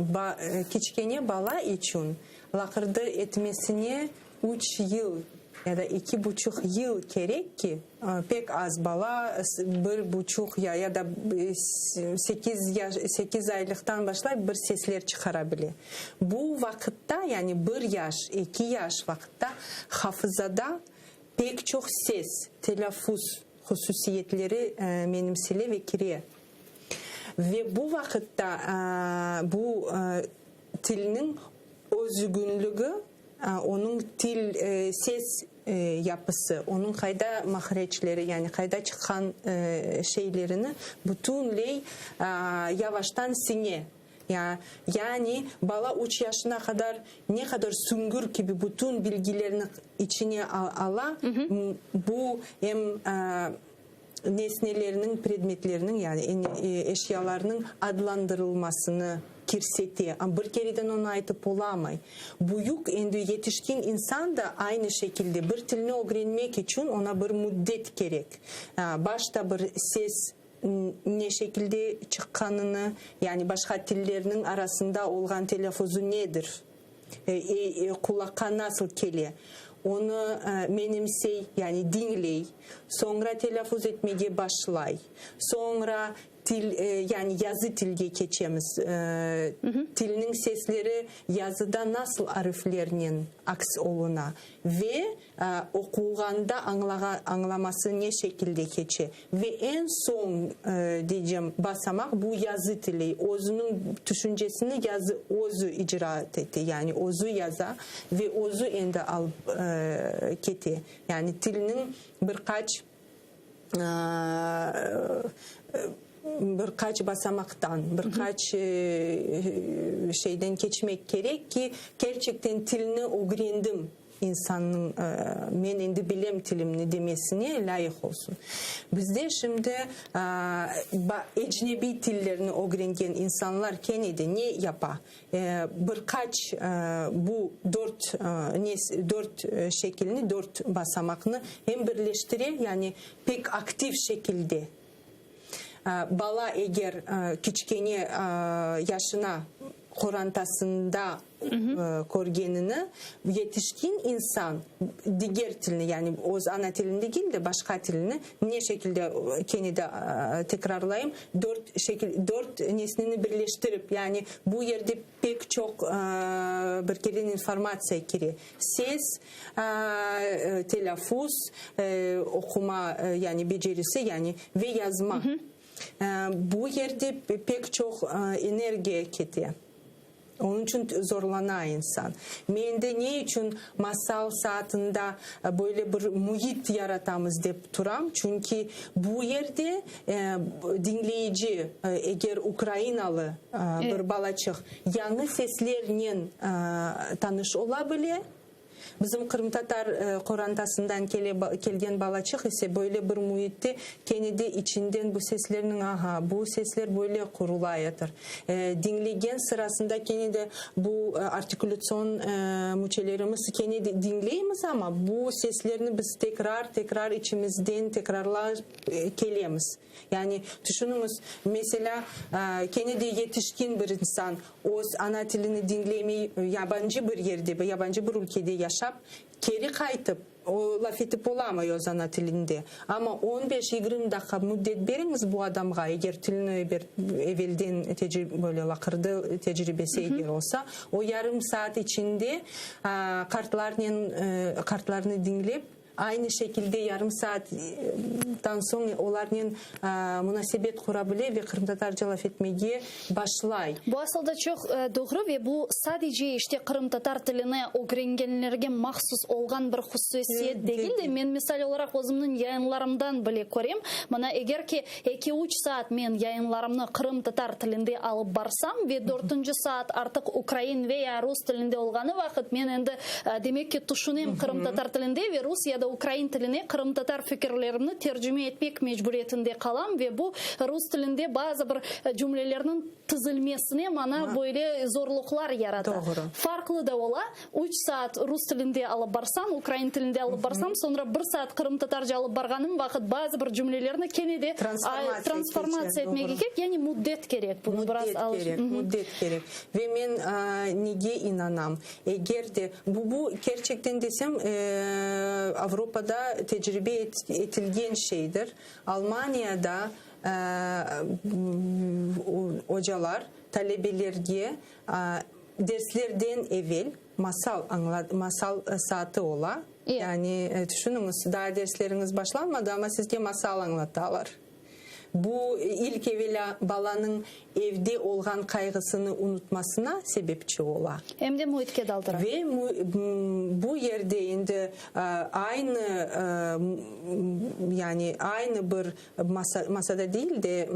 kiçkene bala içün laqırdı etmesine üç yıl ya da eki buçuq yıl kerek ki, pek az bala bir buçuq ya da sekiz yaş, sekiz aylıqtan başlap bir sesler çıqara bile. Bu vaqıtta, yani bir yaş, eki yaş vaqıtta hafızada pek çoq ses, telâffuz hususiyetleri menimsele ve kire. Ve bu vaqıtta bu tilniñ özgünligi, onıñ til, ses yapısı, onıñ qayda mahrecleri, yani qayda çıqqan şeylerini bütünley yavaştan siñe. Ya, yani bala üç yaşına qadar ne qadar süngür kibi bütün bilgilerni içine ala, bu em nesnelerniñ, predmetlerniñ, yani eşyalarnıñ adlandırılmasını kirsete, amma bir kereden onı aytıp olamay. Büyük, endi yetişkin insan da aynı şekilde bir tilni ögrenmek içün oña bir müddet kerek. Başta bir ses ne şekilde çıqqanını, yani başqa tillerniñ arasında olğan telâffuzu nedir, qulaqqa nasıl kele, onı menimsey, yani diñley, soñra telâffuz etmege başlay, soñra til, yani yazı tilge keçemiz, tilniñ sesleri yazıda nasıl ariflernen aks oluna ve Oquğanda añlaması ne şekilde keçe? Ve eñ soñ, deycem, basamaq, bu yazı tili. Özüniñ tüşüncesini yazı özü icraat ete, yani özü yaza ve özü endi alıp kete. Yani tilniñ bir qaç bir qaç basamaqtan, bir qaç şeyden keçmek kerek ki, kerçekten tilni ögrendim. İnsannıñ men endi bilem tilimni demesine lâyıq olsun. Bizde şimdi ecnebiy tillerni ögrengen insanlar kene de ne yapa? Bir qaç bu dört dört şekilni, dört basamaqnı em birleştire, yani pek aktiv şekilde. Bala eger kiçkene yaşına qorantasında körgenini, yetişkin insan diger tilni, yani öz ana tilini degil de, başqa tilni ne şekilde, kene de tekrarlayım, dört şekil, dört nesneni birleştirip, yani bu yerde pek çoq bir keren informatsiya kire, ses, telâffuz, oquma, yani becerisi, yani ve yazma. Bu yerde pek çoq energiya kete. Onıñ içün zorlana insan. Men de ne içün masal saatında böyle bir müit yaratamız dep turam, çünki bu yerde diñleyici, eger ukrainalı bir balaçıq yañı seslernen tanış ola bile. Bizim qırımtatar qorantasından kele kelgen balaçıq ise böyle bir müitte kene de içinden bu seslerniñ, aha, bu sesler böyle qurulayatır. Diñlegen sırasında kene de bu artikulâtsion müçelerimiz kene de diñleymiz, amma bu seslerni biz tekrar, tekrar içimizden tekrarlap kelemiz. Yani, tüşüniñiz, meselâ, kene de yetişkin bir insan öz ana tilini diñlemey, yabancı bir yerde, yabancı bir ülkede yaşap, keri qaytıp, o laf etip olamay öz ana tilinde. Amma on beş, yigirmi daqqa müddet beriñiz bu adamğa, eger tilini evelden böyle laqırdı tecribesi eger olsa, o yarım saat içinde qartlarnen, qartlarnı diñlep, Aynı şekilde yarım saattan soñ olarnen munasebet qura bile ve qırımtatarca laf etmege başlay.
Bu asıl da çoq doğru ve bu sadece işte qırımtatar tilini ögrengenlerge mahsus olğan bir hususiyet degil de, men misal olaraq özümniñ yayınlarımdan bile körem, mına eger ki eki-üç saat men yayınlarımnı qırımtatar tilinde alıp barsam ve dörtünci saat artıq ukrain ve ya rus tilinde olğanı vaqıt men endi demek ki tüşünem qırımtatar tilinde ve rus ya da ukrain tiline qırımtatar fikirlerimni tercime etmek mecburiyetinde qalam ve bu rus tilinde bazı bir cümlelerniñ tizilmesine maña böyle zorluqlar yarata. Farqlı da ola, üç saat rus tilinde alıp barsam, ukrain tilinde alıp barsam, soñra bir saat qırımtatarca alıp barğanım vaqıt bazı bir cümlelerni kene de transformatsiya etmege kerek, yani müddet kerek bunı biraz
Müddet kerek, müddet kerek. Ve men nege inanam, eger de, bu, bu kerçekten desem, Avropada tecribe etilgen şeydir, Almaniyada ocalar talebelerge derslerden evel masal añla, masal saatı ola. Yani, tüşüniñiz, daa dersleriñiz başlanmadı, amma sizge masal añlatalar. Bu, ilk evelâ, balanıñ evde olğan qayğısını unutmasına sebepçi ola.
Em de müitke daldıra.
Ve bu yerde endi aynı, yani aynı bir masa, masada değil de,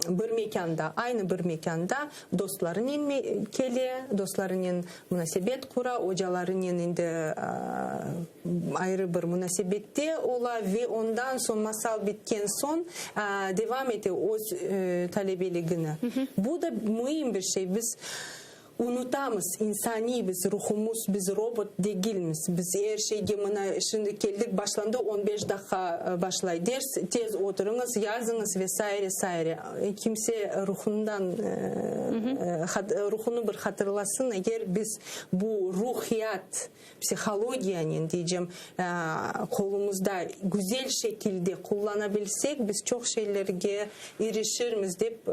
bir mekânda, aynı bir mekânda dostlarınen kele, dostlarınen munasebet qura, ocalarınen endi ayrı bir munasebette ola ve ondan soñ masal bitken soñ devam ete öz talebeligini. Bu da müim bir şey. Biz unutamız, insaniymiz, ruhumız, biz robot degilmiz. Biz er şeyge mına şimdi keldik, başlandı, on beş daqqa başlay ders, tez oturıñız, yazıñız ve saire, saire. Kimse ruhundan, ruhunı bir hatırlasın, eger biz bu ruhiyat, Psihologiyanen, deycem, qolumızda güzel şekilde qullana bilsek, biz çoq şeylerge irişirmiz, dep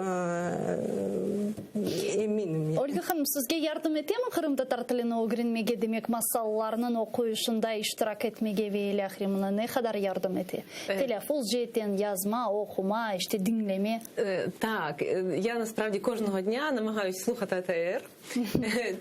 eminim.
Olga hanım, sizge yardım etemi qırımtatar tilini ögrenmege, demek, masallarnıñ oquyışında iştirak etmege ve ilâhre, mına ne qadar yardım ete? Telâffuz ceetten, yazma, oquma, işte, diñleme.
Так, я насправді кожного дня намагаюсь слухати АТР.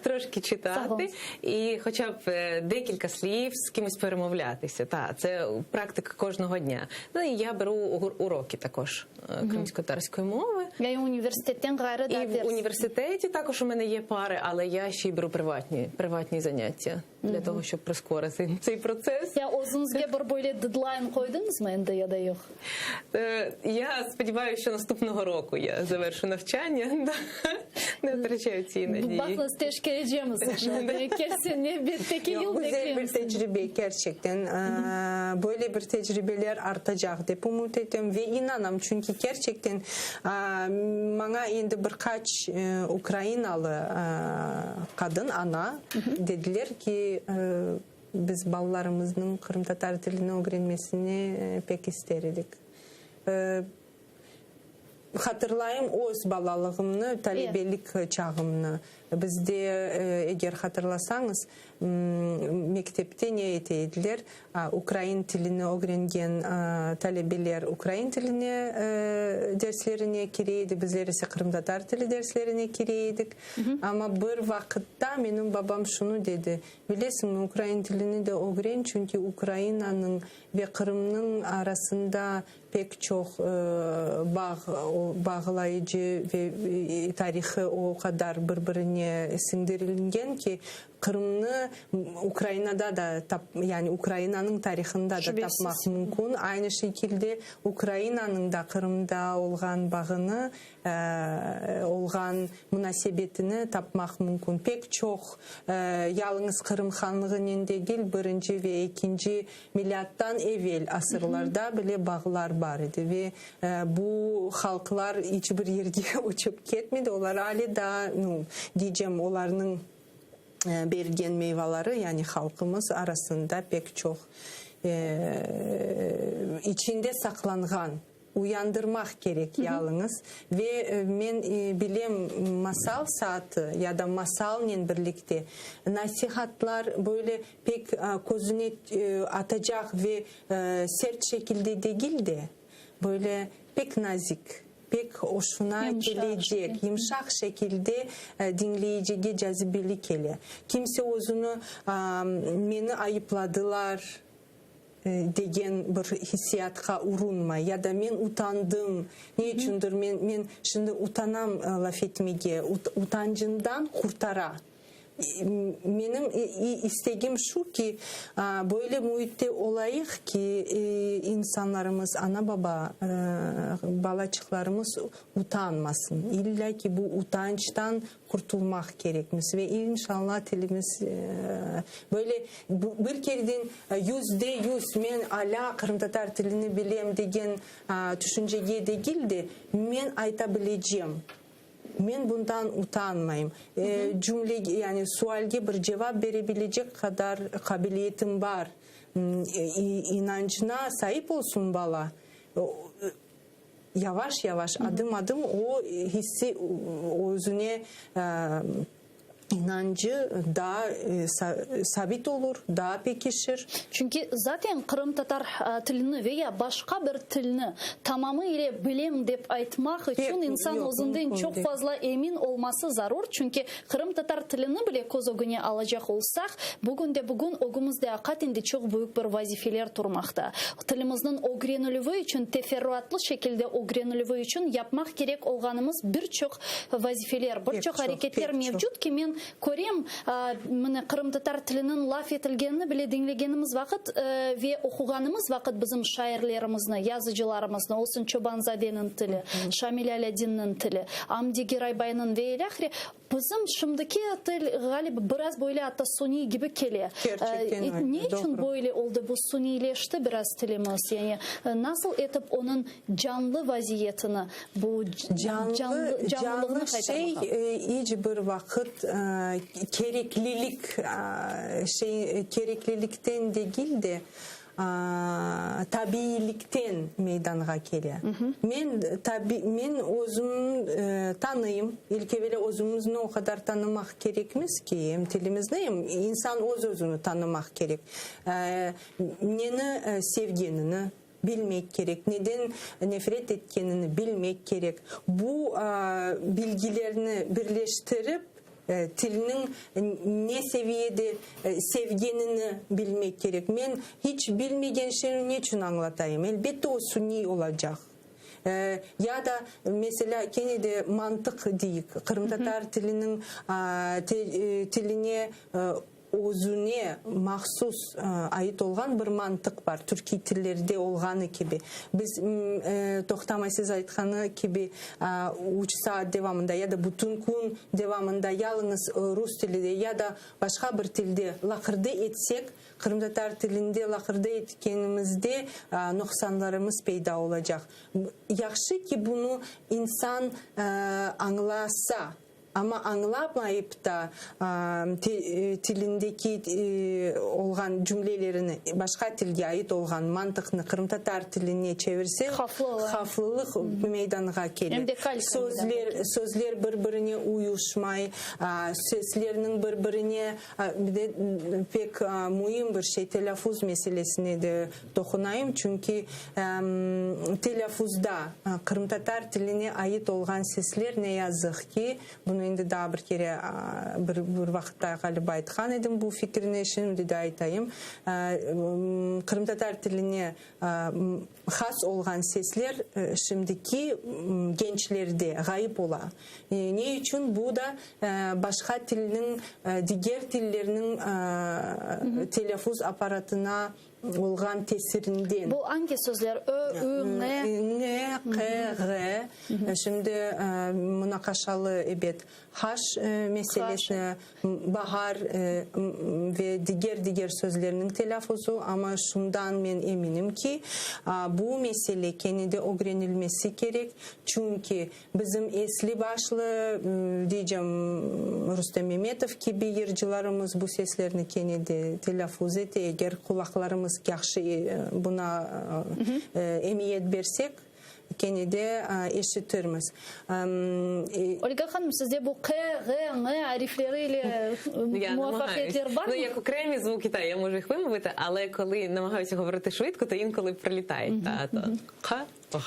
Трошки читати і хоча б декілька слів з кимось перемовлятися. Та, це практика кожного дня. Ну і я беру уроки також кримськотатарської мови.
Я і університеттен ğayrı da
І в університеті також у мене є пари, але я ще й беру приватні, приватні заняття для того, щоб прискорити цей процес.
Ya özüñizge bir böyle dedlayn qoydıñızmı endi ya da yoq?
Я сподіваюся, що наступного року я завершу навчання, не втрачаю цієї надії.
Baqıñız, teşkerecemiz inşallah. Kelse nevbetteki yıl
Güzel bir
bekleymiz.
tecribe, kerçekten. Böyle bir tecribeler artacaq, dep ümüt etem ve inanam, çünki kerçekten maña endi bir qaç ukrainalı qadın, ana dediler ki, Biz balalarımıznıñ qırımtatar tilini ögrenmesini pek ister edik. Hatırlayım öz balalığımnı, talebelik çağımnı. Bizde, eger hatırlasañız, mektepte ne ete ediler, ukrain tilini ögrengen talebeler ukrain tiline derslerine kire edi, bizler ise qırımtatar tili derslerine kire edik. Amma bir vaqıtta menim babam şunı dedi, Bilesiñmi, ukrain tilini de ögren, çünki Ukrainanıñ ve Qırımnıñ arasında pek çoq bağ, bağlayıcı ve tarihı o qadar bir-birine siñdirilgen ki, Qırımnı Ukrainada da tap, yani Ukrainanıñ tarihında da tapmaq mümkün. Aynı şekilde Ukrainanıñ da Qırımda olğan bağını, olğan munasebetini tapmaq mümkün. Pek çoq, yalıñız Qırım hanlığınen degil, birinci ve ekinci milâttan evel asırlarda bile bağlar bar edi ve bu halqlar iç bir yerge uçıp ketmedi, olar ale daa, nu, diycem, olarnıñ bergen meyvaları, yani halqımız arasında pek çoq içinde saqlanğan, uyandırmaq kerek yalıñız. Ve men bilem, masal saatı ya da masalnen birlikte nasihatlar böyle pek közüne atacaq ve sert şekilde degil de, Böyle pek nazik, pek hoşuna kelecek, yımşaq şekilde diñleyicige cazibeli kele. Kimse özüni meni ayıpladılar degen bir hissiyatqa urunmay ya da men utandım, ne içündir men, men şimdi utanam laf etmege, utancından qurtara. Menim istegim şu ki, böyle müitte olayıq ki, insanlarımız, ana-baba, balaçıqlarımız utanmasın. İlla ki, bu utançtan qurtulmaq kerekmiz ve inşallah tilimiz böyle bir kereden 100% men alâ qırımtatar tilini bilem degen tüşüncege degil de, men ayta bilecem. Men bundan utanmayım. Cümlege, yani sualge bir cevap bere bilecek qadar qabiliyetim bar inancına saip olsun bala. Yavaş-yavaş, adım-adım o hissi özüne İnancı daa sabit olur, daa pekişir.
Çünki zaten qırımtatar tilini ve ya başqa bir tilni tamamı ile bilem dep aytmaq içün insan özünden çoq fazla emin olması zarur. Çünki qırımtatar tilini bile köz ögüne alacaq olsaq, bugünde bugün ögümizde aqaten de çoq büyük bir vazifeler turmaqta. Tilimizniñ ögrenilüvi içün, teferruatlı şekilde ögrenilüvi içün yapmaq kerek olğanımız bir çoq vazifeler, bir çoq areketler mevcut ki, men körem, mına, qırımtatar tiliniñ laf etilgenini bile diñlegenimiz vaqıt ve oquğanımız vaqıt bizim şairlerimizni, yazıcılarımıznı, olsun Çobanzadeniñ tili, Şamil Alâdinniñ tili, Amdi Giraybaynıñ ve ilâhre, bizim şimdiki til, ğaliba, biraz böyle atta suniy kibi kele. Ne içün böyle oldı, bu suniyleşti biraz tilimiz, yani nasıl etip onıñ canlı vaziyetini, bu
Canlı, canlı şey iç bir vaqıt kereklilik, şey, kereklilikten degil de, tabiiylikten meydanğa kele. Men tabi, men özüm tanıyım, ilk evelâ özümizni o qadar tanımaq kerekmiz ki, em tilimizni, em insan öz-özüni tanımaq kerek. Neni sevgenini bilmek kerek, neden nefret etkenini bilmek kerek. Bu bilgilerni birleştirip, tilniñ ne seviyede sevgenini bilmek kerek. Men hiç bilmegen şeyni neçün añlatayım? Elbette, o suniy olacaq. Ya da, meselâ, kene de mantıq deyik, qırımtatar tiliniñ tiline Özüne mahsus ait olğan bir mantıq bar, türkiy tillerde olğanı kibi. Biz, toqtamay siz aytqanı kibi, üç saat devamında ya da bütün kün devamında yalıñız rus tilide ya da başqa bir tilde laqırdı etsek, qırımtatar tilinde laqırdı etkenimizde nuqsanlarımız peyda olacaq. Yahşı ki, bunı insan añlasa. Amma añlamayıp da tilindeki olğan cümlelerini, başqa tilge ait olğan mantıqnı qırımtatar tiline çevirse, havflılıq meydanğa kele. Sözler, sözler bir-birine uyuşmay, seslerniñ bir-birine, bir de pek müim bir şey, telâffuz meselesine de toqunayım, çünki telâffuzda qırımtatar tiline ait olğan sesler, ne yazıq ki, bunı. Bunı endi daa bir kere, bir bir vaqıtta ğaliba aytqan edim bu fikirni, şimdi de aytayım. Qırımtatar tiline has olğan sesler şimdiki gençlerde ğayıp ola. Ne içün? Bu da başqa tilniñ, diger tillerniñ telâffuz apparatına olğan tesirinden.
Bu angi sözler? Ö, ü, ñ?
Ñ, q, ğ. Şimdi munaqaşalı, ebet, haş meselesi, bahar ve diger-diger sözlerniñ telâffuzu, amma şundan men eminim ki, bu mesele kene de ögrenilmesi kerek, çünki Bizim esli-başlı, deycem, Rustem Memetov kibi yırcılarımız bu seslerni kene de telâffuz ete. Eger qulaqlarımız yahşı buna emiyet bersek, kene de eşitirmiz.
Olga hanım, sizde bu Q, Ğ, Ñ arifleri ile muvafaqiyetler barmı?
Ну, як окремі звуки, та, я можу їх вимовити, але коли намагаюся говорити швидко, то інколи прилітають. Та, то Q,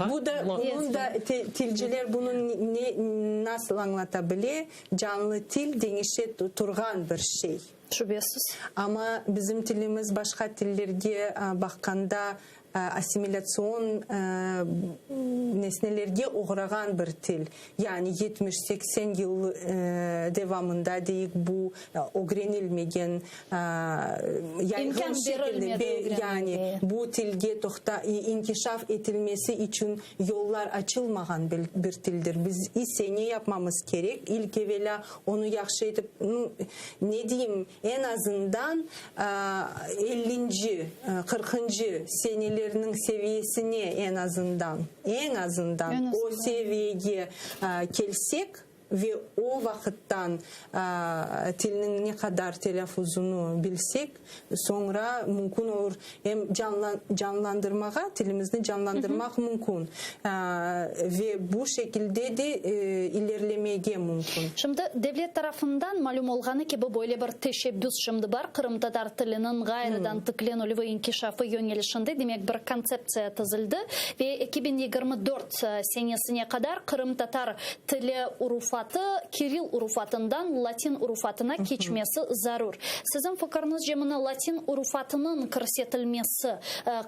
Bu da, bunıñ da, tilciler bunı ne, nasıl añlata bile, canlı til deñişe turğan bir şey.
Şübesiz.
Amma bizim tilimiz başqa tillerge baqqanda assimilâtsion nesnelerge oğrağan bir til. Yani 70, 80 yıl devamında, deyik, bu ögrenilmegen,
İmkân berilmedi
yani bu tilge toqta inkişaf etilmesi içün yollar açılmağan bir tildir. Biz ise ne yapmamız kerek? İlk evelâ onı yahşı etip, nu, ne deyim, eñ azından ellinci, qırqıncı senelerniñ seviyesine eñ azından, eñ azından o seviyege kelsek, Ve o vaqıttan tilniñ ne qadar telâffuzını bilsek, soñra mümkün olur em canlandırmağa, tilimizni canlandırmaq mümkün ve bu şekilde de ilerlemege mümkün.
Şimdi devlet tarafından, malüm olğanı kibi, böyle bir teşebbüs şimdi bar, qırımtatar tiliniñ ğayrıdan tiklenilüvi, inkişafı yöñelişinde, demek, bir kontseptsiya tizildi ve 2024 senesine qadar qırımtatar Tili urufatı kiril urufatından latin urufatına keçmesi zarur. Siziñ fikiriñizce mına latin urufatınıñ kirsetilmesi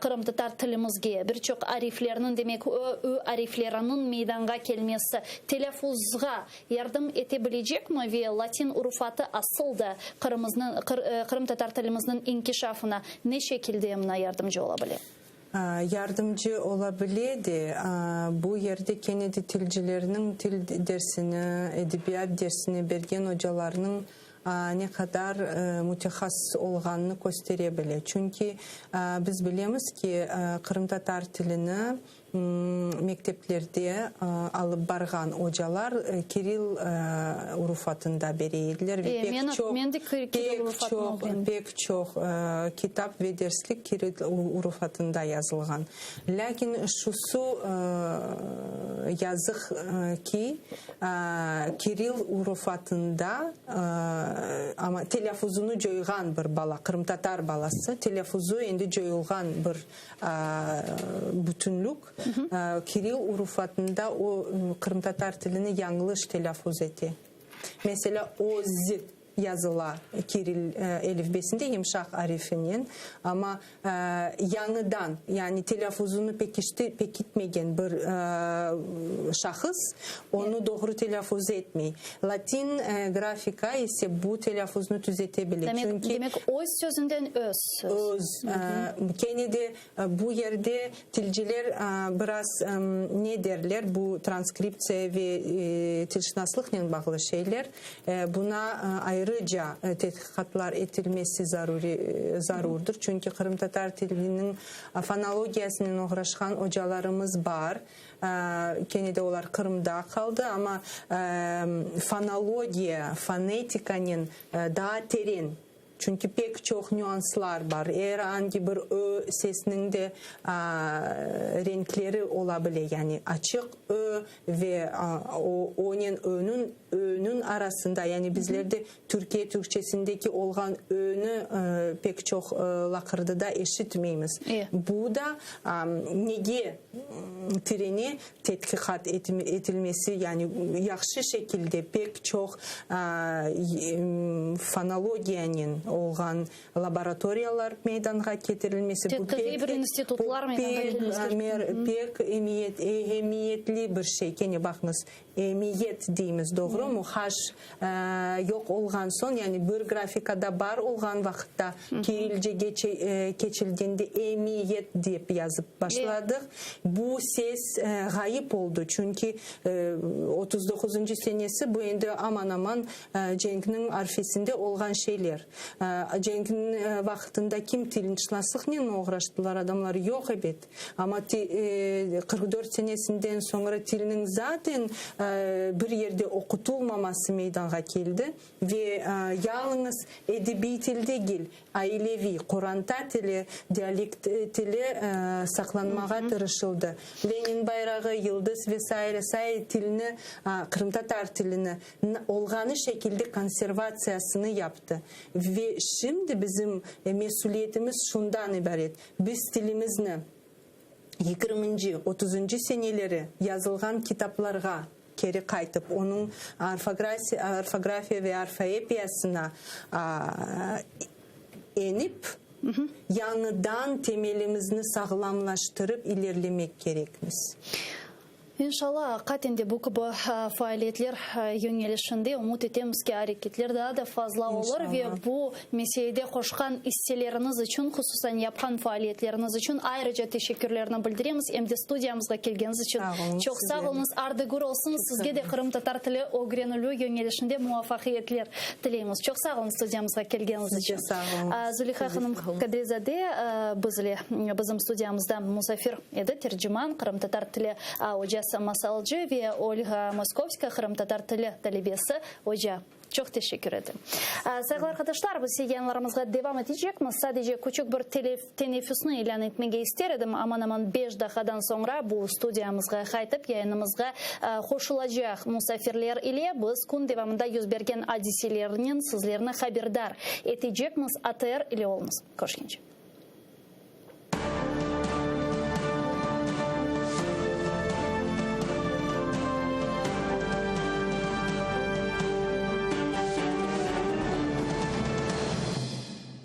qırımtatar tilimizge, bir çoq ariflerniñ, demek ö, ü arifleriniñ meydanğa kelmesi telâffuzğa yardım ete bilecekmi ve latin urufatı asıl da qırımıznıñ, qırımtatar tilimizniñ inkişafına ne şekilde mına yardımcı ola bile?
Yardımcı ola bile de, bu yerde kene de tilcilerniñ til dersini, edebiyat dersini bergen ocalarnıñ ne qadar mütehassıs olğanını köstere bile. Çünki biz bilemiz ki, qırımtatar tilini Mekteplerde alıp barğan ocalar kiril urufatında bere ediler ve pek çoq, pek çoq, pek çoq kitap ve derslik kiril urufatında yazılğan. Lâkin şusı yazıq ki, kiril urufatında amma telâffuzını coyğan bir bala, qırımtatar balası, telâffuzu endi coyulğan bir Bütünlük, kiril urufatında o, qırımtatar tilini yañlış telâffuz ete. Meselâ, öz yazıla kiril elifbesinde yımşaq arifinen, amma yañıdan, yani telâffuzını pekişti, pekitmegen bir şahıs onı doğru telâffuz etmey. Latin grafika ise bu telâffuznı tüzete bile, çünki.
Demek, öz sözünden öz söz.
Öz. Kene de bu yerde tilciler biraz ne derler, bu transkriptsiya ve tilşınaslıqnen bağlı şeyler, buna ayrıca tedqiqatlar etilmesi zarurdır, çünki qırımtatar tiliniñ fonologiyasınen oğraşqan ocalarımız bar. Kene de olar Qırımda qaldı, amma fonologiya, fonetikanen daa teren, çünki pek çoq nüanslar bar, er angi bir ö sesiniñ de renkleri ola bile, yani açıq ö ve onen önüñ, önüñ. Öniñ arasında, yani bizlerde Türkiye türkçesindeki olğan öni pek çoq laqırdıda eşitmeymiz. Bu da nege tirene tedqiqat etilmesi, yani yahşı şekilde pek çoq fonologiyanen olğan laboratoriyalar meydanğa ketirilmesi, bu
Tedqiqiy bir institutlar meydanğa ketirilmesi.
Pek emiyetli bir şey. Kene baqıñız, Emiyet deymiz, doğrumı? Haş yoq olğan soñ, yani bir grafikada bar olğan vaqıtta kirilcege keçilgende emiyet dep yazıp başladıq. Bu ses ğayıp oldı, çünki 39-ncı senesi, bu endi aman-aman cenkniñ arfesinde olğan şeyler. Cenkniñ vaqıtında kim tilşınaslıqnen oğraştılar adamlar? Yoq, ebet. Amma 44 senesinden soñra tilniñ zaten bir yerde oqutılmaması meydanğa keldi ve yalıñız edebiy til degil, aileviy, qoranta tili, dialekt tili saqlanmağa tırışıldı. Lenin bayrağı, yıldız ve saire, saire tilni, qırımtatar tilini olğanı şekilde konservatsiyasını yaptı. Ve şimdi bizim mesüliyetimiz şundan ibaret, Biz tilimizni yigirminci, otuzıncı seneleri yazılğan kitaplarğa keri qaytıp, onıñ orfografiya ve orfoepiyasına enip, yañıdan temelimizni sağlamlaştırıp ilerlemek kerekmiz.
İnşalla, aqiqaten de bu kibi faaliyetler yöñelişinde ümüt etemiz ki, areketler daa da fazla olur ve bu meselede qoşqan isseleriñiz içün, hususan yapqan faaliyetleriñiz içün ayrıca teşekkürlerni bildiremiz. Em de studiyamızğa kelgeniñiz içün çoq sağ oluñız. Ardı-gür olsun. Sizge de qırımtatar tili ögrenilüvi yöñelişinde muvafaqiyetler tileymiz. Çoq sağ oluñız studiyamızğa kelgeniñiz içün. Züleyha hanım Kadrizade biz ile bizim studiyamızda musafir edi, terciman, qırımtatar tili ocası, masalcı ve Olga Moskovska, qırımtatar tili talebesi, oca. Çoq teşekkür etem. Sayğılı arqadaşlar, biz yayınlarımızğa devam etecekmiz. Sadece küçük bir teneffüsni ilân etmege ister edim. Aman-aman beş daqqadan soñra bu studiyamızğa qaytıp, yayınımızğa qoşulacaq musafirler ile biz kün devamında yüz bergen adiselernen sizlerni haberdar etecekmiz. ATR ile oluñız. Körüşkence.